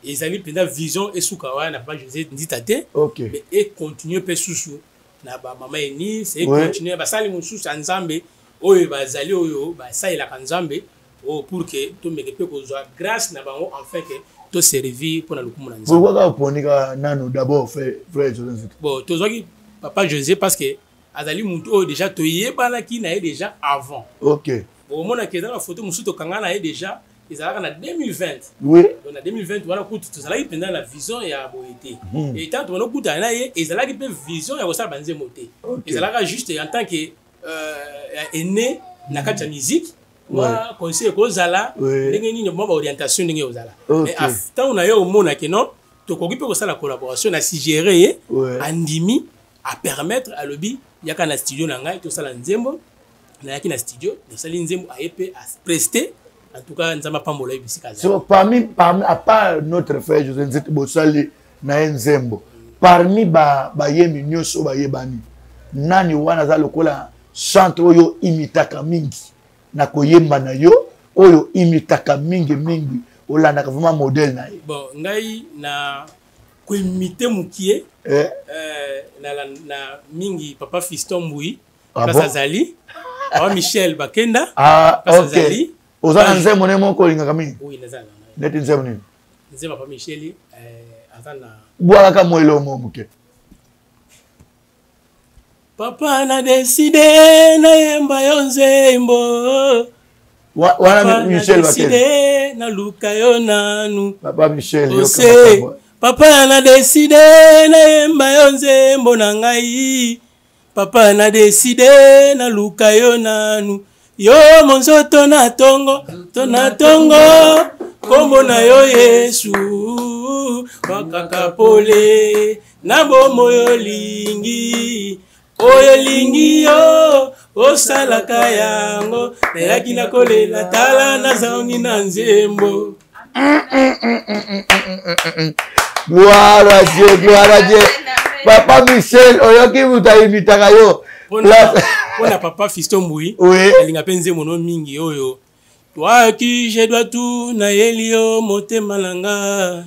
Ezali mpenza vision esuka wana na papa José Nzita te. Ok. Mais e continuer pe susu na ba mama Eunice, e Ouais. continuer basali mosusu ya Nzambe oyo bazali oyo basalelaka Nzambe oyo pour que tomeke pe kozwa grâce na bango afin que to servir mpona lokumu na Nzambe. Pourquoi kaka oponi kaka nanu d'abord frère José Nzita? Bon, tozwaki papa José parce que azali mutu oyo déjà toyebanaki na ye déjà avant. Ok. Bon, omonaki eza na photo mosusu tokanga na ye déjà ezalaka na 2020. Oui. Donc na 2020 wana kutu tozalaki mpenza na vision ya boye te. Et tant tobanda kokutana na ye, ezalaki mpe vision ya kosala banzembo te. Ok. Ezalaka juste en tant que aîné na kati ya musique, mwa Ouais. conseil ekozala, Ouais. ndenge nini, mwa ba orientation ndenge ekozala. Ok. Mais ntango na ye omonaki non, tokoki mpe kosala collaboration na suggéré ye, Ouais. andimi a permettre alobi yaka na studio na ngai tosala nzembo. Nayaki na studio, nasali nzembo, aye mpe a prester. En tout cas, Nzambe apambola ye bisika azali. So, parmi, à part notre frère José Nzita Bosali na ye nzembo, parmi bayembi nyonso bayebani, nani wana aza lokola chantre oyo imitaka mingi? na koyemba na yo oyo imitaka mingi mingi, olandaka vraiment modèle na ye? Bon, ngai na koimite mokie eh? Na mingi papa Fiston Mbui. Ah, place bon? Azali papa Michel Bakenda. Ah, place ok. Azali. Oza na nzembo ne moko olingaka mingi? Oui, naza na. Neti nzembo nini? Nzembo papa Michel aza na Bwakaka mwa elongo moke. Papa na décidé nayemba yo nzembo. Wana Papa, Michel na Bakenda. décidé naluka yo nanu. Papa Michel, yoka Ose makambo. papa na décidé nayemba yo nzembo na ngai, papa na décidé naluka yo nanu, yo monzoto na tongo to na tongo, kombo na yo Yesu, wakaka pole na bomoi olingi, oyo elingi yo osalaka yango, nayaki na kolela, tala nazangi na nzembo. Gloire à Dieu, gloire à Dieu. Papa Michel, oyoki moto ayimitaka yo. Mpona papa Fiston Mbui, alinga mpe nzembo no mingi oyo: toi qui je dois tout, nayeli yo motema na nga,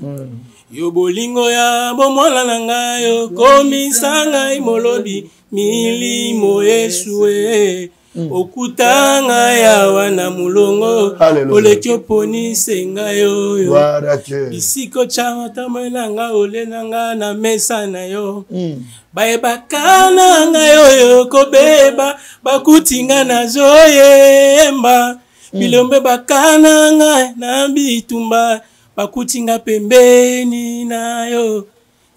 yo bolingo ya bomwana na ngai, okomisa ngai molobi milimo, Yesu e, okuta ngai awa na molongo. Alléluia. Oleki oponise ngai oyo Gloire à Dieu. bisika otya matambo na nga, ole na nga na mesa na yo. Bayebaka na ngai oyo kobeba, bakuti nga nazoyemba bilombe, bakana ngai na bitumba, bakuti nga pembeni na yo,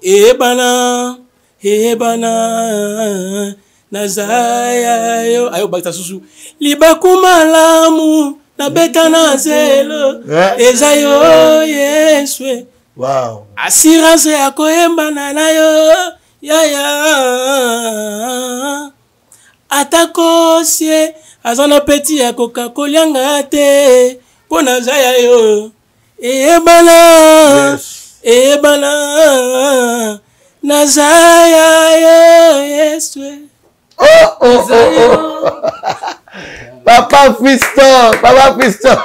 eyebana eyebana naza ya yo. Ayo bakita susu libaku malamu nabeta na zelo. Eza yo Yesu. Assurance ya koyembana na yo yaya, ata kosie aza na peti ya koka kolianga te, mpo naza ya yo, eyebana. Eyebana naza ya yo Yesu. Oh. Papa Fiston, papa Fiston,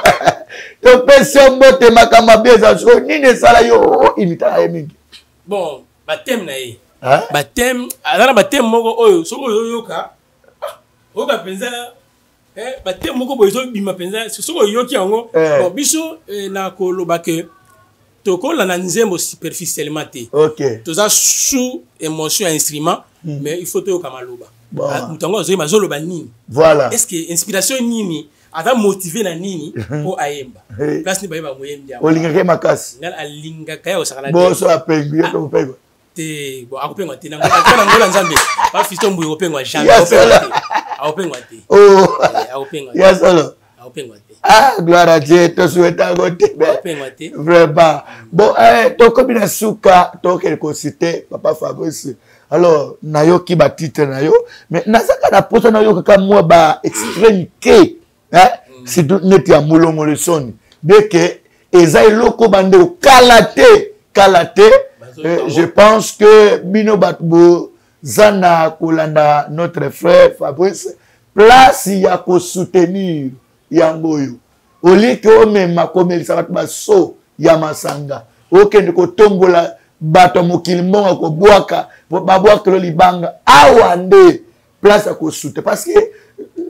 topesi yo mbote. Makambo mabe eza siko nini esala yo imitaka ye mingi? Bon, bathème na ye, Hein? Bathème, aza na bathème moko oyo soki ozoyoka, ah, oyoka mpenza bathème moko boye ezobima mpenza soki oyoki yango. Bon, biso na koloba ke tokolanda nzembo superficiellement te. Toza sous émotion ya instrument, mais il faut toyoka maloba. Ah, moto yango azoyemba, azoloba nini? Est ce que inspiration nini, aza motivé na nini mpo ayemba? Place nini bayeba moyembi yango? Olingaka ye makasi? Ngai alingaka ye osakana te. Boso apengwi, ye mpe kopengwa? Te, bon, akopengwa te na ngola Nzambe. Pa Fiston Mbuyi akopengwa jamais. Ya akopengwa solo. te, akopengwa te. Oh. Akopengwa te. Ya solo. Akopengwa te. Ah, gloire à Dieu, tosouhaite yango te. Akopengwa te. Vraiment. Bon, tokomi na suka, tokende kociter papa Fabrice. Alors nayoki batitre na yo, mais nazaka na posa nayokaka mwa ba extrême ke, hein? Surtout neti ya molongolo soni, bien que eza eloko bandeko kala te, kala te. Je pense que bino bato boza na kolanda notre frère Fabrice, place ya kosoutenir yango oyo, oliki omema komelisa bato baso ya masanga, okende kotombola bato ya mokili mbongo kobwaka, babwakelo libanga, awa nde place ya kosute, parce que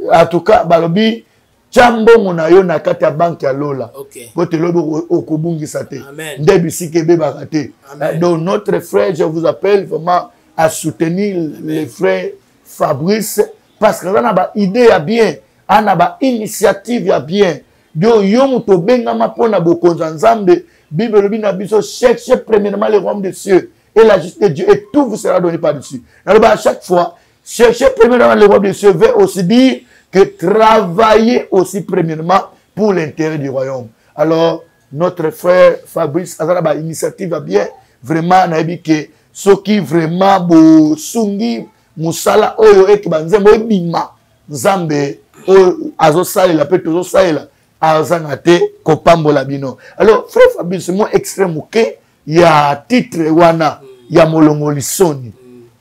en tout cas balobi tia mbongo na yo na kati ya banque ya lola, po te lobi okobungisa te. Amen. Nde bisika ebebaka te. Amen. Donc notre frère, je vous appelle vraiment à soutenir le frère Fabrice, parce que aza na baidée ya bien, aza na bainitiative ya bien. Donc yo moto obengama mpona bokonzi ya Nzambe, Bible elobi na biso: cherchez premièrement le royaume des cieux et la justice de Dieu et tout vous sera donné par-dessus. Naloba à chaque fois, cherchez premièrement le royaume des cieux veut aussi dire que travaillez aussi premièrement pour l'intérêt du royaume. Alors notre frère Fabrice aza na bainitiative ya bien. Vraiment nayebi ke soki vraiment bosungi mosala oyo eke banzembo ebima, Nzambe oyo azosalela mpe tozosalela azanga te kopambola bino. Alors frère Fabrice, mwa extrait moke ya titre wana ya molongoli soni,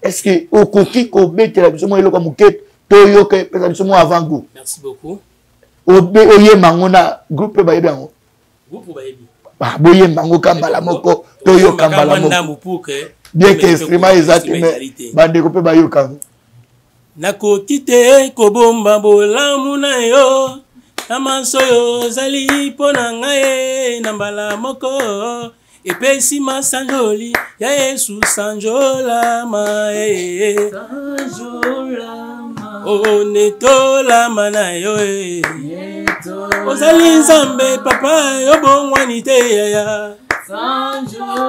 est ce que okoki kobetela biso mwa eloko ya moke toyoka, epesa biso mwa avant goût? Merci beaucoup. Oyemba yango na groupe bayebi yango. Groupe bayebi. Ah, boyemba yango ka mbala moko toyoka mbala moko bien que instrument eza te mais bandeko mpe bayoka yango. Nakoki te kobomba bolamu na yo na manso oyo ozali mpo na ngai na mbala moko epesi masanjoli ya Yesu sanjolama eh. Onetolama na yo eh. Ozali Nzambe papa yo bongwani te yaya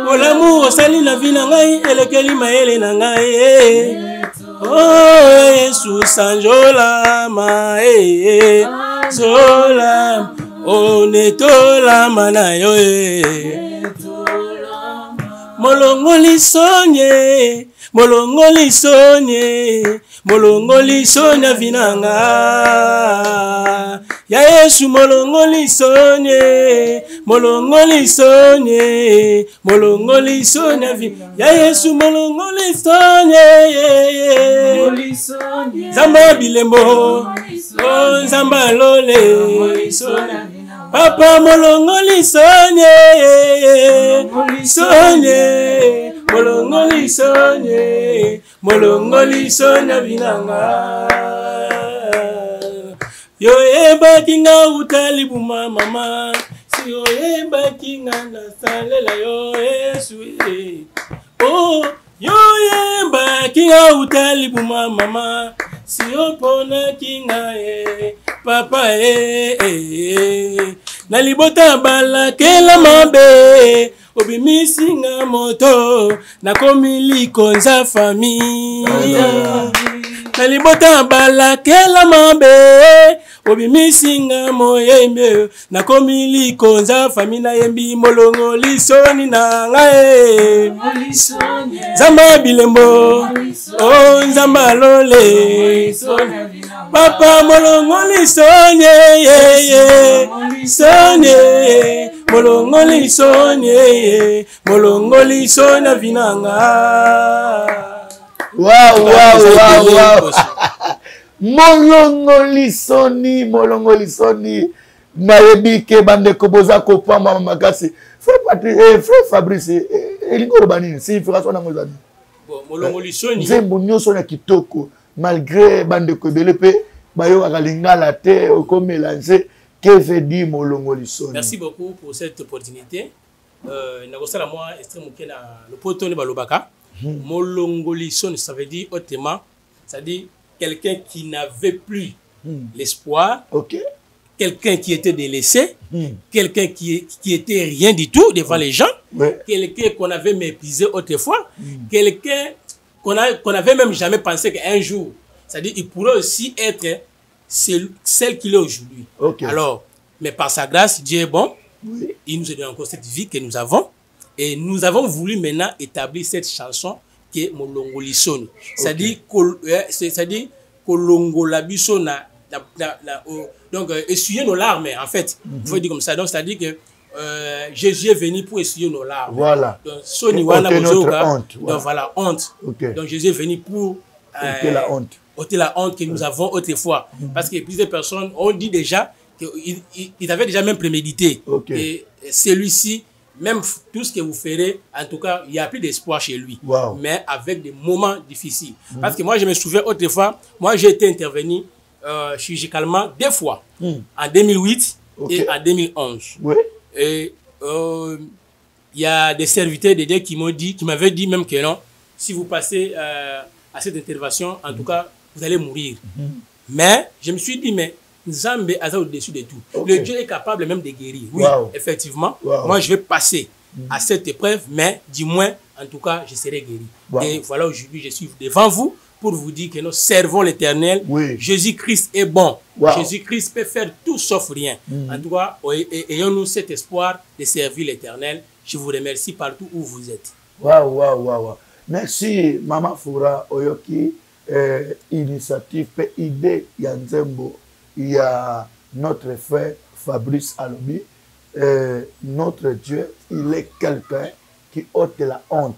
bolamu osali na vi na ngai elekeli mayele na ngai eh. Oh Yesu sanjolama eh. Zola onetolama na yo eh. Molongoli sonye molongoli sonye molongoli soni avi na nga ya Yesu molongoli sonye molongoli sonye molongoli soni avi ya Yesu molongoli sonye Nzambe ya bilembo oh, Nzambe ya lole papa molongoli sonye sonye molongoli sonye molongoli soni avinanga yo oyebaki nga uta libuma mama si oyebaki nga nasalela yo Yesu eh. Oh, yo oyebaki nga uta libuma mama si oponaki nga e papa e, e, e. Na libota balakela mabe obimisi nga moto nakomi likonza fami na libota balakela mabe obimisi nga moyembi nakomi likonza fami nayembi molongo lisoni na ngai Nzambe ya bilembo o Nzambe alole papa molongo lisoni soni molongo lisoni molongo lisoni avinanga. Wow, wow, wow, wow. Molongo lisoni, molongo lisoni. Nayebi ke bandeko boza kopamba makasi. Frère Patrick, eh, frère Fabrice, eh, elingi oloba nini? Signification nango eza nini? Bon, molongo lisoni. Nzembo nyonso na kitoko, malgré bandeko ebele mpe bayokaka lingala te, okomélange. Que veut dire molongo lisoni? Merci beaucoup pour cette opportunité. Nakosala mwa extrait moke na lopoto nde balobaka. Molongo lisoni, ça veut dire autrement, c'est-à-dire quelqu'un qui n'avait plus l'espoir, quelqu'un qui était délaissé, quelqu'un qui était rien du tout devant les gens, quelqu'un qu'on avait méprisé autrefois, quelqu'un qu'on n'avait même jamais pensé qu'un jour, c'est-à-dire il pourrait aussi être celle qu'il est aujourd'hui. Alors, mais par sa grâce, Dieu est bon. Il nous a donné encore cette vie que nous avons. Et nous avons voulu maintenant établir cette chanson qui est Molongo Lisoni. C'est-à-dire c'est-à-dire Kolongola biso na, na, na, na, oh, donc essuyer nos larmes, en fait. Il faut dire comme ça. Donc, c'est-à-dire que Jésus est venu pour essuyer nos larmes. Voilà. Donc, Soni Et wana ôter notre bozoka. honte. Donc, Voilà. voilà, honte. Donc, Jésus est venu pour, ôter la honte. Ôter la honte que nous avons autrefois. Parce que plusieurs personnes ont dit déjà qu'ils avaient déjà même prémédité. Et celui-ci, même tout ce que vous ferez, en tout cas, il n'y a plus d'espoir chez lui. Mais avec des moments difficiles. Parce que moi, je me souviens autrefois, moi, j'ai été intervenu chirurgicalement 2 fois. En 2008 et en 2011. Et il y a des serviteurs de Dieu qui m'ont dit, qui m'avaient dit même que non, si vous passez à cette intervention, en tout cas, vous allez mourir. Mais je me suis dit, mais Nzambe est au-dessus de tout. Le Dieu est capable même de guérir. Oui, effectivement. Moi, je vais passer à cette épreuve, mais du moins, en tout cas, je serai guéri. Et voilà, aujourd'hui, je suis devant vous pour vous dire que nous servons l'Éternel. Jésus-Christ est bon. Jésus-Christ peut faire tout sauf rien. En tout cas, ayons-nous cet espoir de servir l'Éternel. Je vous remercie partout où vous êtes. Waouh, waouh, waouh, waouh. Merci, Mama Fura Oyoki. Initiative pe idée ya nzembo ya notre frère Fabrice Alobi. Notre Dieu, il est quelqu'un qui ôte la honte.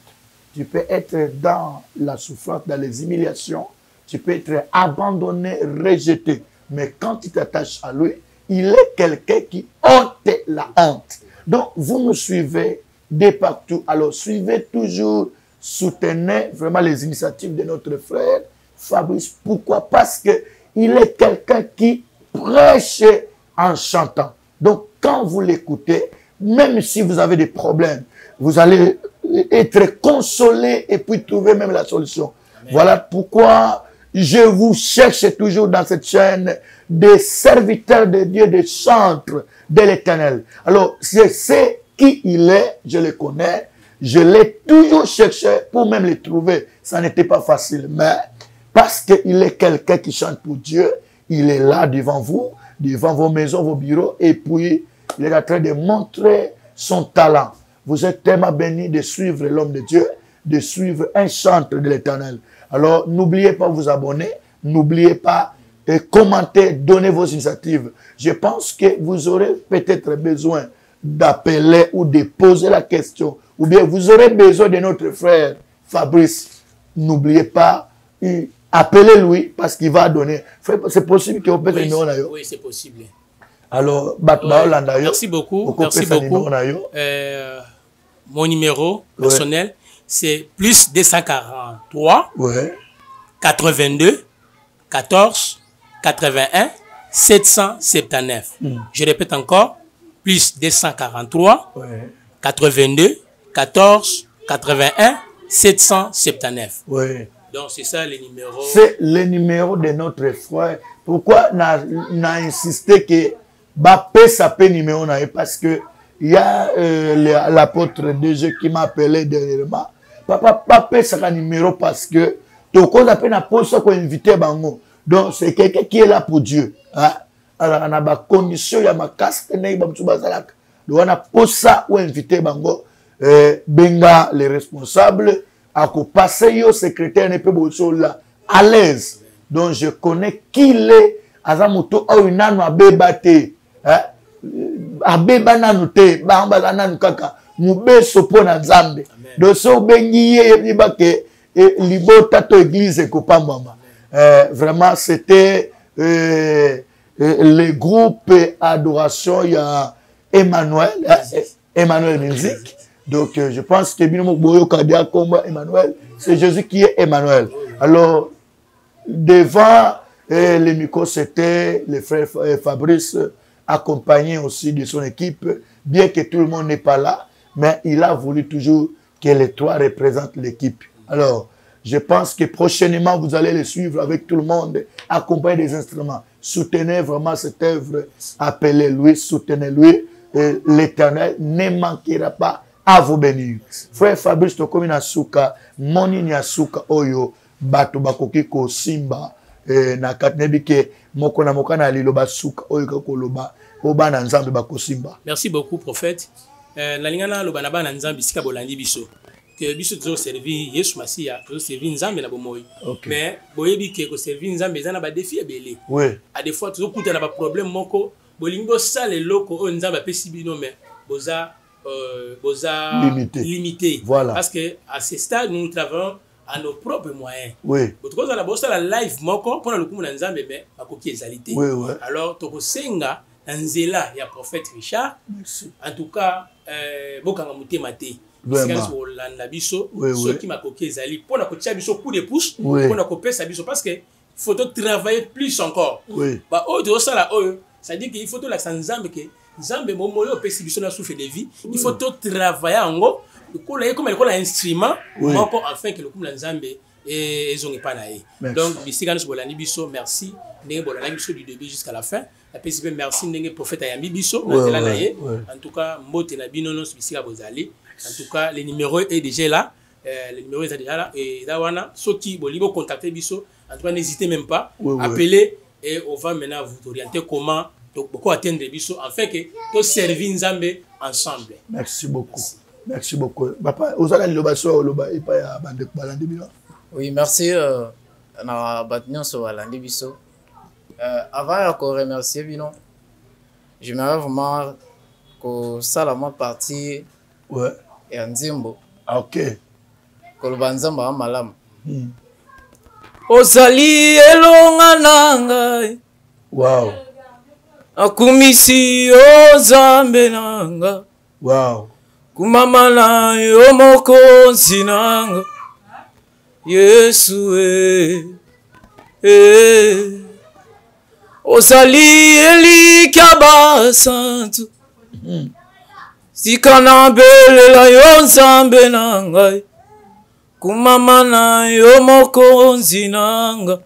Tu peux être dans la souffrance, dans les humiliations, tu peux être abandonné, rejeté. Mais quand tu t'attaches à lui, Il est quelqu'un qui ôte la honte. Donc, vous nous suivez de partout. Alors, suivez toujours, soutenez vraiment les initiatives de notre frère Fabrice. Pourquoi Parce que il est quelqu'un qui prêche en chantant. Donc, quand vous l'écoutez, même si vous avez des problèmes, vous allez être consolé et puis trouver même la solution. Voilà pourquoi je vous cherche toujours dans cette chaîne des serviteurs de Dieu, des chantres de l'éternel. Alors, je sais qui il est, je le connais, je l'ai toujours cherché pour même le trouver. Ça n'était pas facile, mais parce qu'il est quelqu'un qui chante pour Dieu, il est là devant vous, devant vos maisons, vos bureaux, et puis il est en train de montrer son talent. Vous êtes tellement bénis de suivre l'homme de Dieu, de suivre un chantre de l'éternel. Alors, n'oubliez pas de vous abonner, n'oubliez pas de commenter, donner vos initiatives. Je pense que vous aurez peut-être besoin d'appeler ou de poser la question, ou bien vous aurez besoin de notre frère Fabrice. N'oubliez pas, appelez-lui parce qu'il va donner. C'est possible qu'il y ait numéro Oui, c'est possible. Alors, merci beaucoup. Merci beaucoup. Euh, mon numéro personnel, c'est plus 243 ouais. 82 14 81 779. Mm. Je répète encore, plus 243 ouais. 82 14 81 779. Ouais. Donc c'est ça le numéro. C'est le numéro de notre frère. Pourquoi n'a na insisté que bapesa pe numéro na ye parce que il y a euh, l'apôtre DG qui m'a appelé dernièrement. Papa bapesaka numéro parce que tokoza pe na posa ko inviter bango. Donc c'est quelqu'un qui est là pour Dieu. Hein? azalaka na bacondition ya makasi te ndenge bamosusu bazalaka do wana posa oinvite bango eh, benga les responsables akopase yo secrétaire ne mpe bosola à l'aise donc je connais qu'il est aza moto oyo nanu abeba te eh? abeba nanu te bango baza nanu kaka mobeso mpo na nzambe donc so obengi ye yeba ke eh, libota to église ekopambwama eh, vraiment c'était euh, euh, le groupe adoration ya Emmanuel eh, Emmanuel Music donc euh, je pense que bino boyoka dia komba Emmanuel c'est Jésus qui est Emmanuel alors devant eh, le micro c'était le frère eh, Fabrice accompagné aussi de son équipe bien que tout le monde n'est pas là mais il a voulu toujours que les trois représentent l'équipe alors je pense que prochainement, vous allez le suivre avec tout le monde, accompagné des instruments. Soutenez vraiment cette œuvre, appelez-lui, soutenez-lui. L'Éternel ne manquera pas à vous bénir. Frère Fabrice tokomi na suka, monini ya suka oyo bato bakoki kosimba eh, na kati nayebi ke moko na moko na liloba suka oyo ekoki koloba po bana Nzambe bakosimba. Merci beaucoup prophète. Euh, nalinga naloba na bana Nzambe esika bolandi biso ke biso tozoservi Yesu Masiya, tozoservi Nzambe na bomoi. Okay. Mais boyebi ke koservi Nzambe eza na badefi ebele. Oui. A des fois tozokutana na baproblème moko bolingi bosala eloko oyo Nzambe apesi bino mais boza euh, boza limité. limité. Voilà. Parce que à ce stade nous travaillons à nos propres moyens. Oui. Botokozala bosala live moko mpona lokumu na Nzambe mais makoki ezali te. Oui, oui. Alors tokosenga na nzela ya prophète Richard. Merci. En tout cas, euh, bokanga motema te. Esika nyonso bolanda biso soki makoki ezali mpona kotia biso coup de pouce mpona kopesa biso parce que faut travailler plus encore. Oui. Ba oyo tozosala oyo, c'est-à-dire qu'il faut tolakisa Nzambe ke Nzambe bomoi oyo opesi biso na souffle de vie, il faut totravailler yango lokola ye koma lokola instrument moko afin ke lokumu na Nzambe ezonga epai na ye. Donc bisika nyonso bolandi biso, merci ndenge bolandaki biso du début jusqu'à la fin. Napesi mpe merci ndenge prophète ayambi biso na nzela na ye. En tout cas mbote na bino nyonso bisika bozali. En tout cas le numéro est déjà là. Euh, le numéro est déjà là et là wana soki bolingi bocontacter biso, en tout cas n'hésitez même pas, appelez et on va maintenant vous orienter comment donc beaucoup atteindre biso afin que to servir Nzambe ensemble. Merci beaucoup. Merci, merci beaucoup. Papa, ozala liloba so oloba epai ya bandeko balandi bino. Oui, merci euh, na bato nyonso balandi biso. Euh, avant ya koremercier bino, j'aimerais vraiment kosala mwa partie ouais. ya nzembo. Ah, ok. Koloba nzambe aza malamu. Ozali elonga na ngai. Wow. Nakumisi yo Nzambe na nga. Wow. Kumama na yo mokonzi na nga. Yesu e. E. Ozali elikya basantu. Sika nabelela yo Nzambe na ngai. Kumama na yo mokonzi na nga.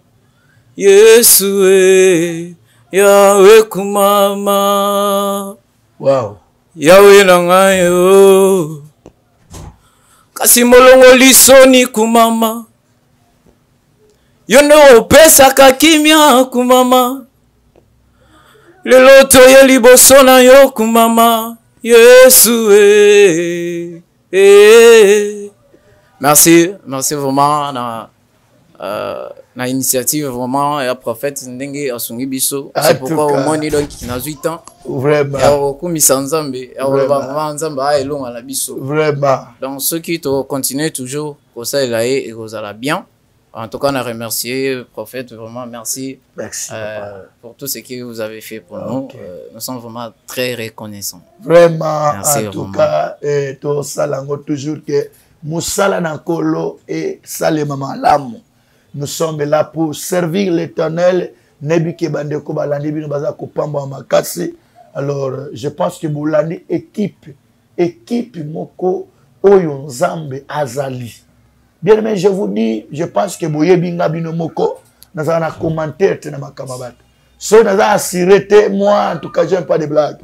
Yesu e. Yawe kumama. Wow. Yawe na ngai o. Kasi molongoli soni kumama. Yo nde opesaka kimia kumama. Lelo toye liboso na yo kumama. Yesu e. E. Merci, merci vraiment na initiative vraiment ya prophète ndenge asungi biso. C'est pourquoi omoni donc nazwi temps vraiment ya kokumisa Nzambe, ya koloba vraiment Nzambe aya elonga na biso. Vraiment. Donc soki to continuer toujours kosalela ye, ekozala bien. En tout cas, on a remercié le prophète, vraiment merci. Merci, pour tout ce que vous avez fait pour nous. Nous sommes vraiment très reconnaissants. Vraiment, merci, en tout vraiment. Cas, tosala yango toujours que mosala na Nkolo esalema malamu. Nous sommes là pour servir l'Éternel. Nayebi ke bandeko balandi bino baza kopambwa makasi. Alors, je pense que bolandi équipe moko oyo Nzambe azali. Bien aimé, je vous dis, je pense que boyebi nga bino moko nazala na commentaire te na makambo ya bato. Soki naza assuré te, moi en tout cas, j'aime pas de blague.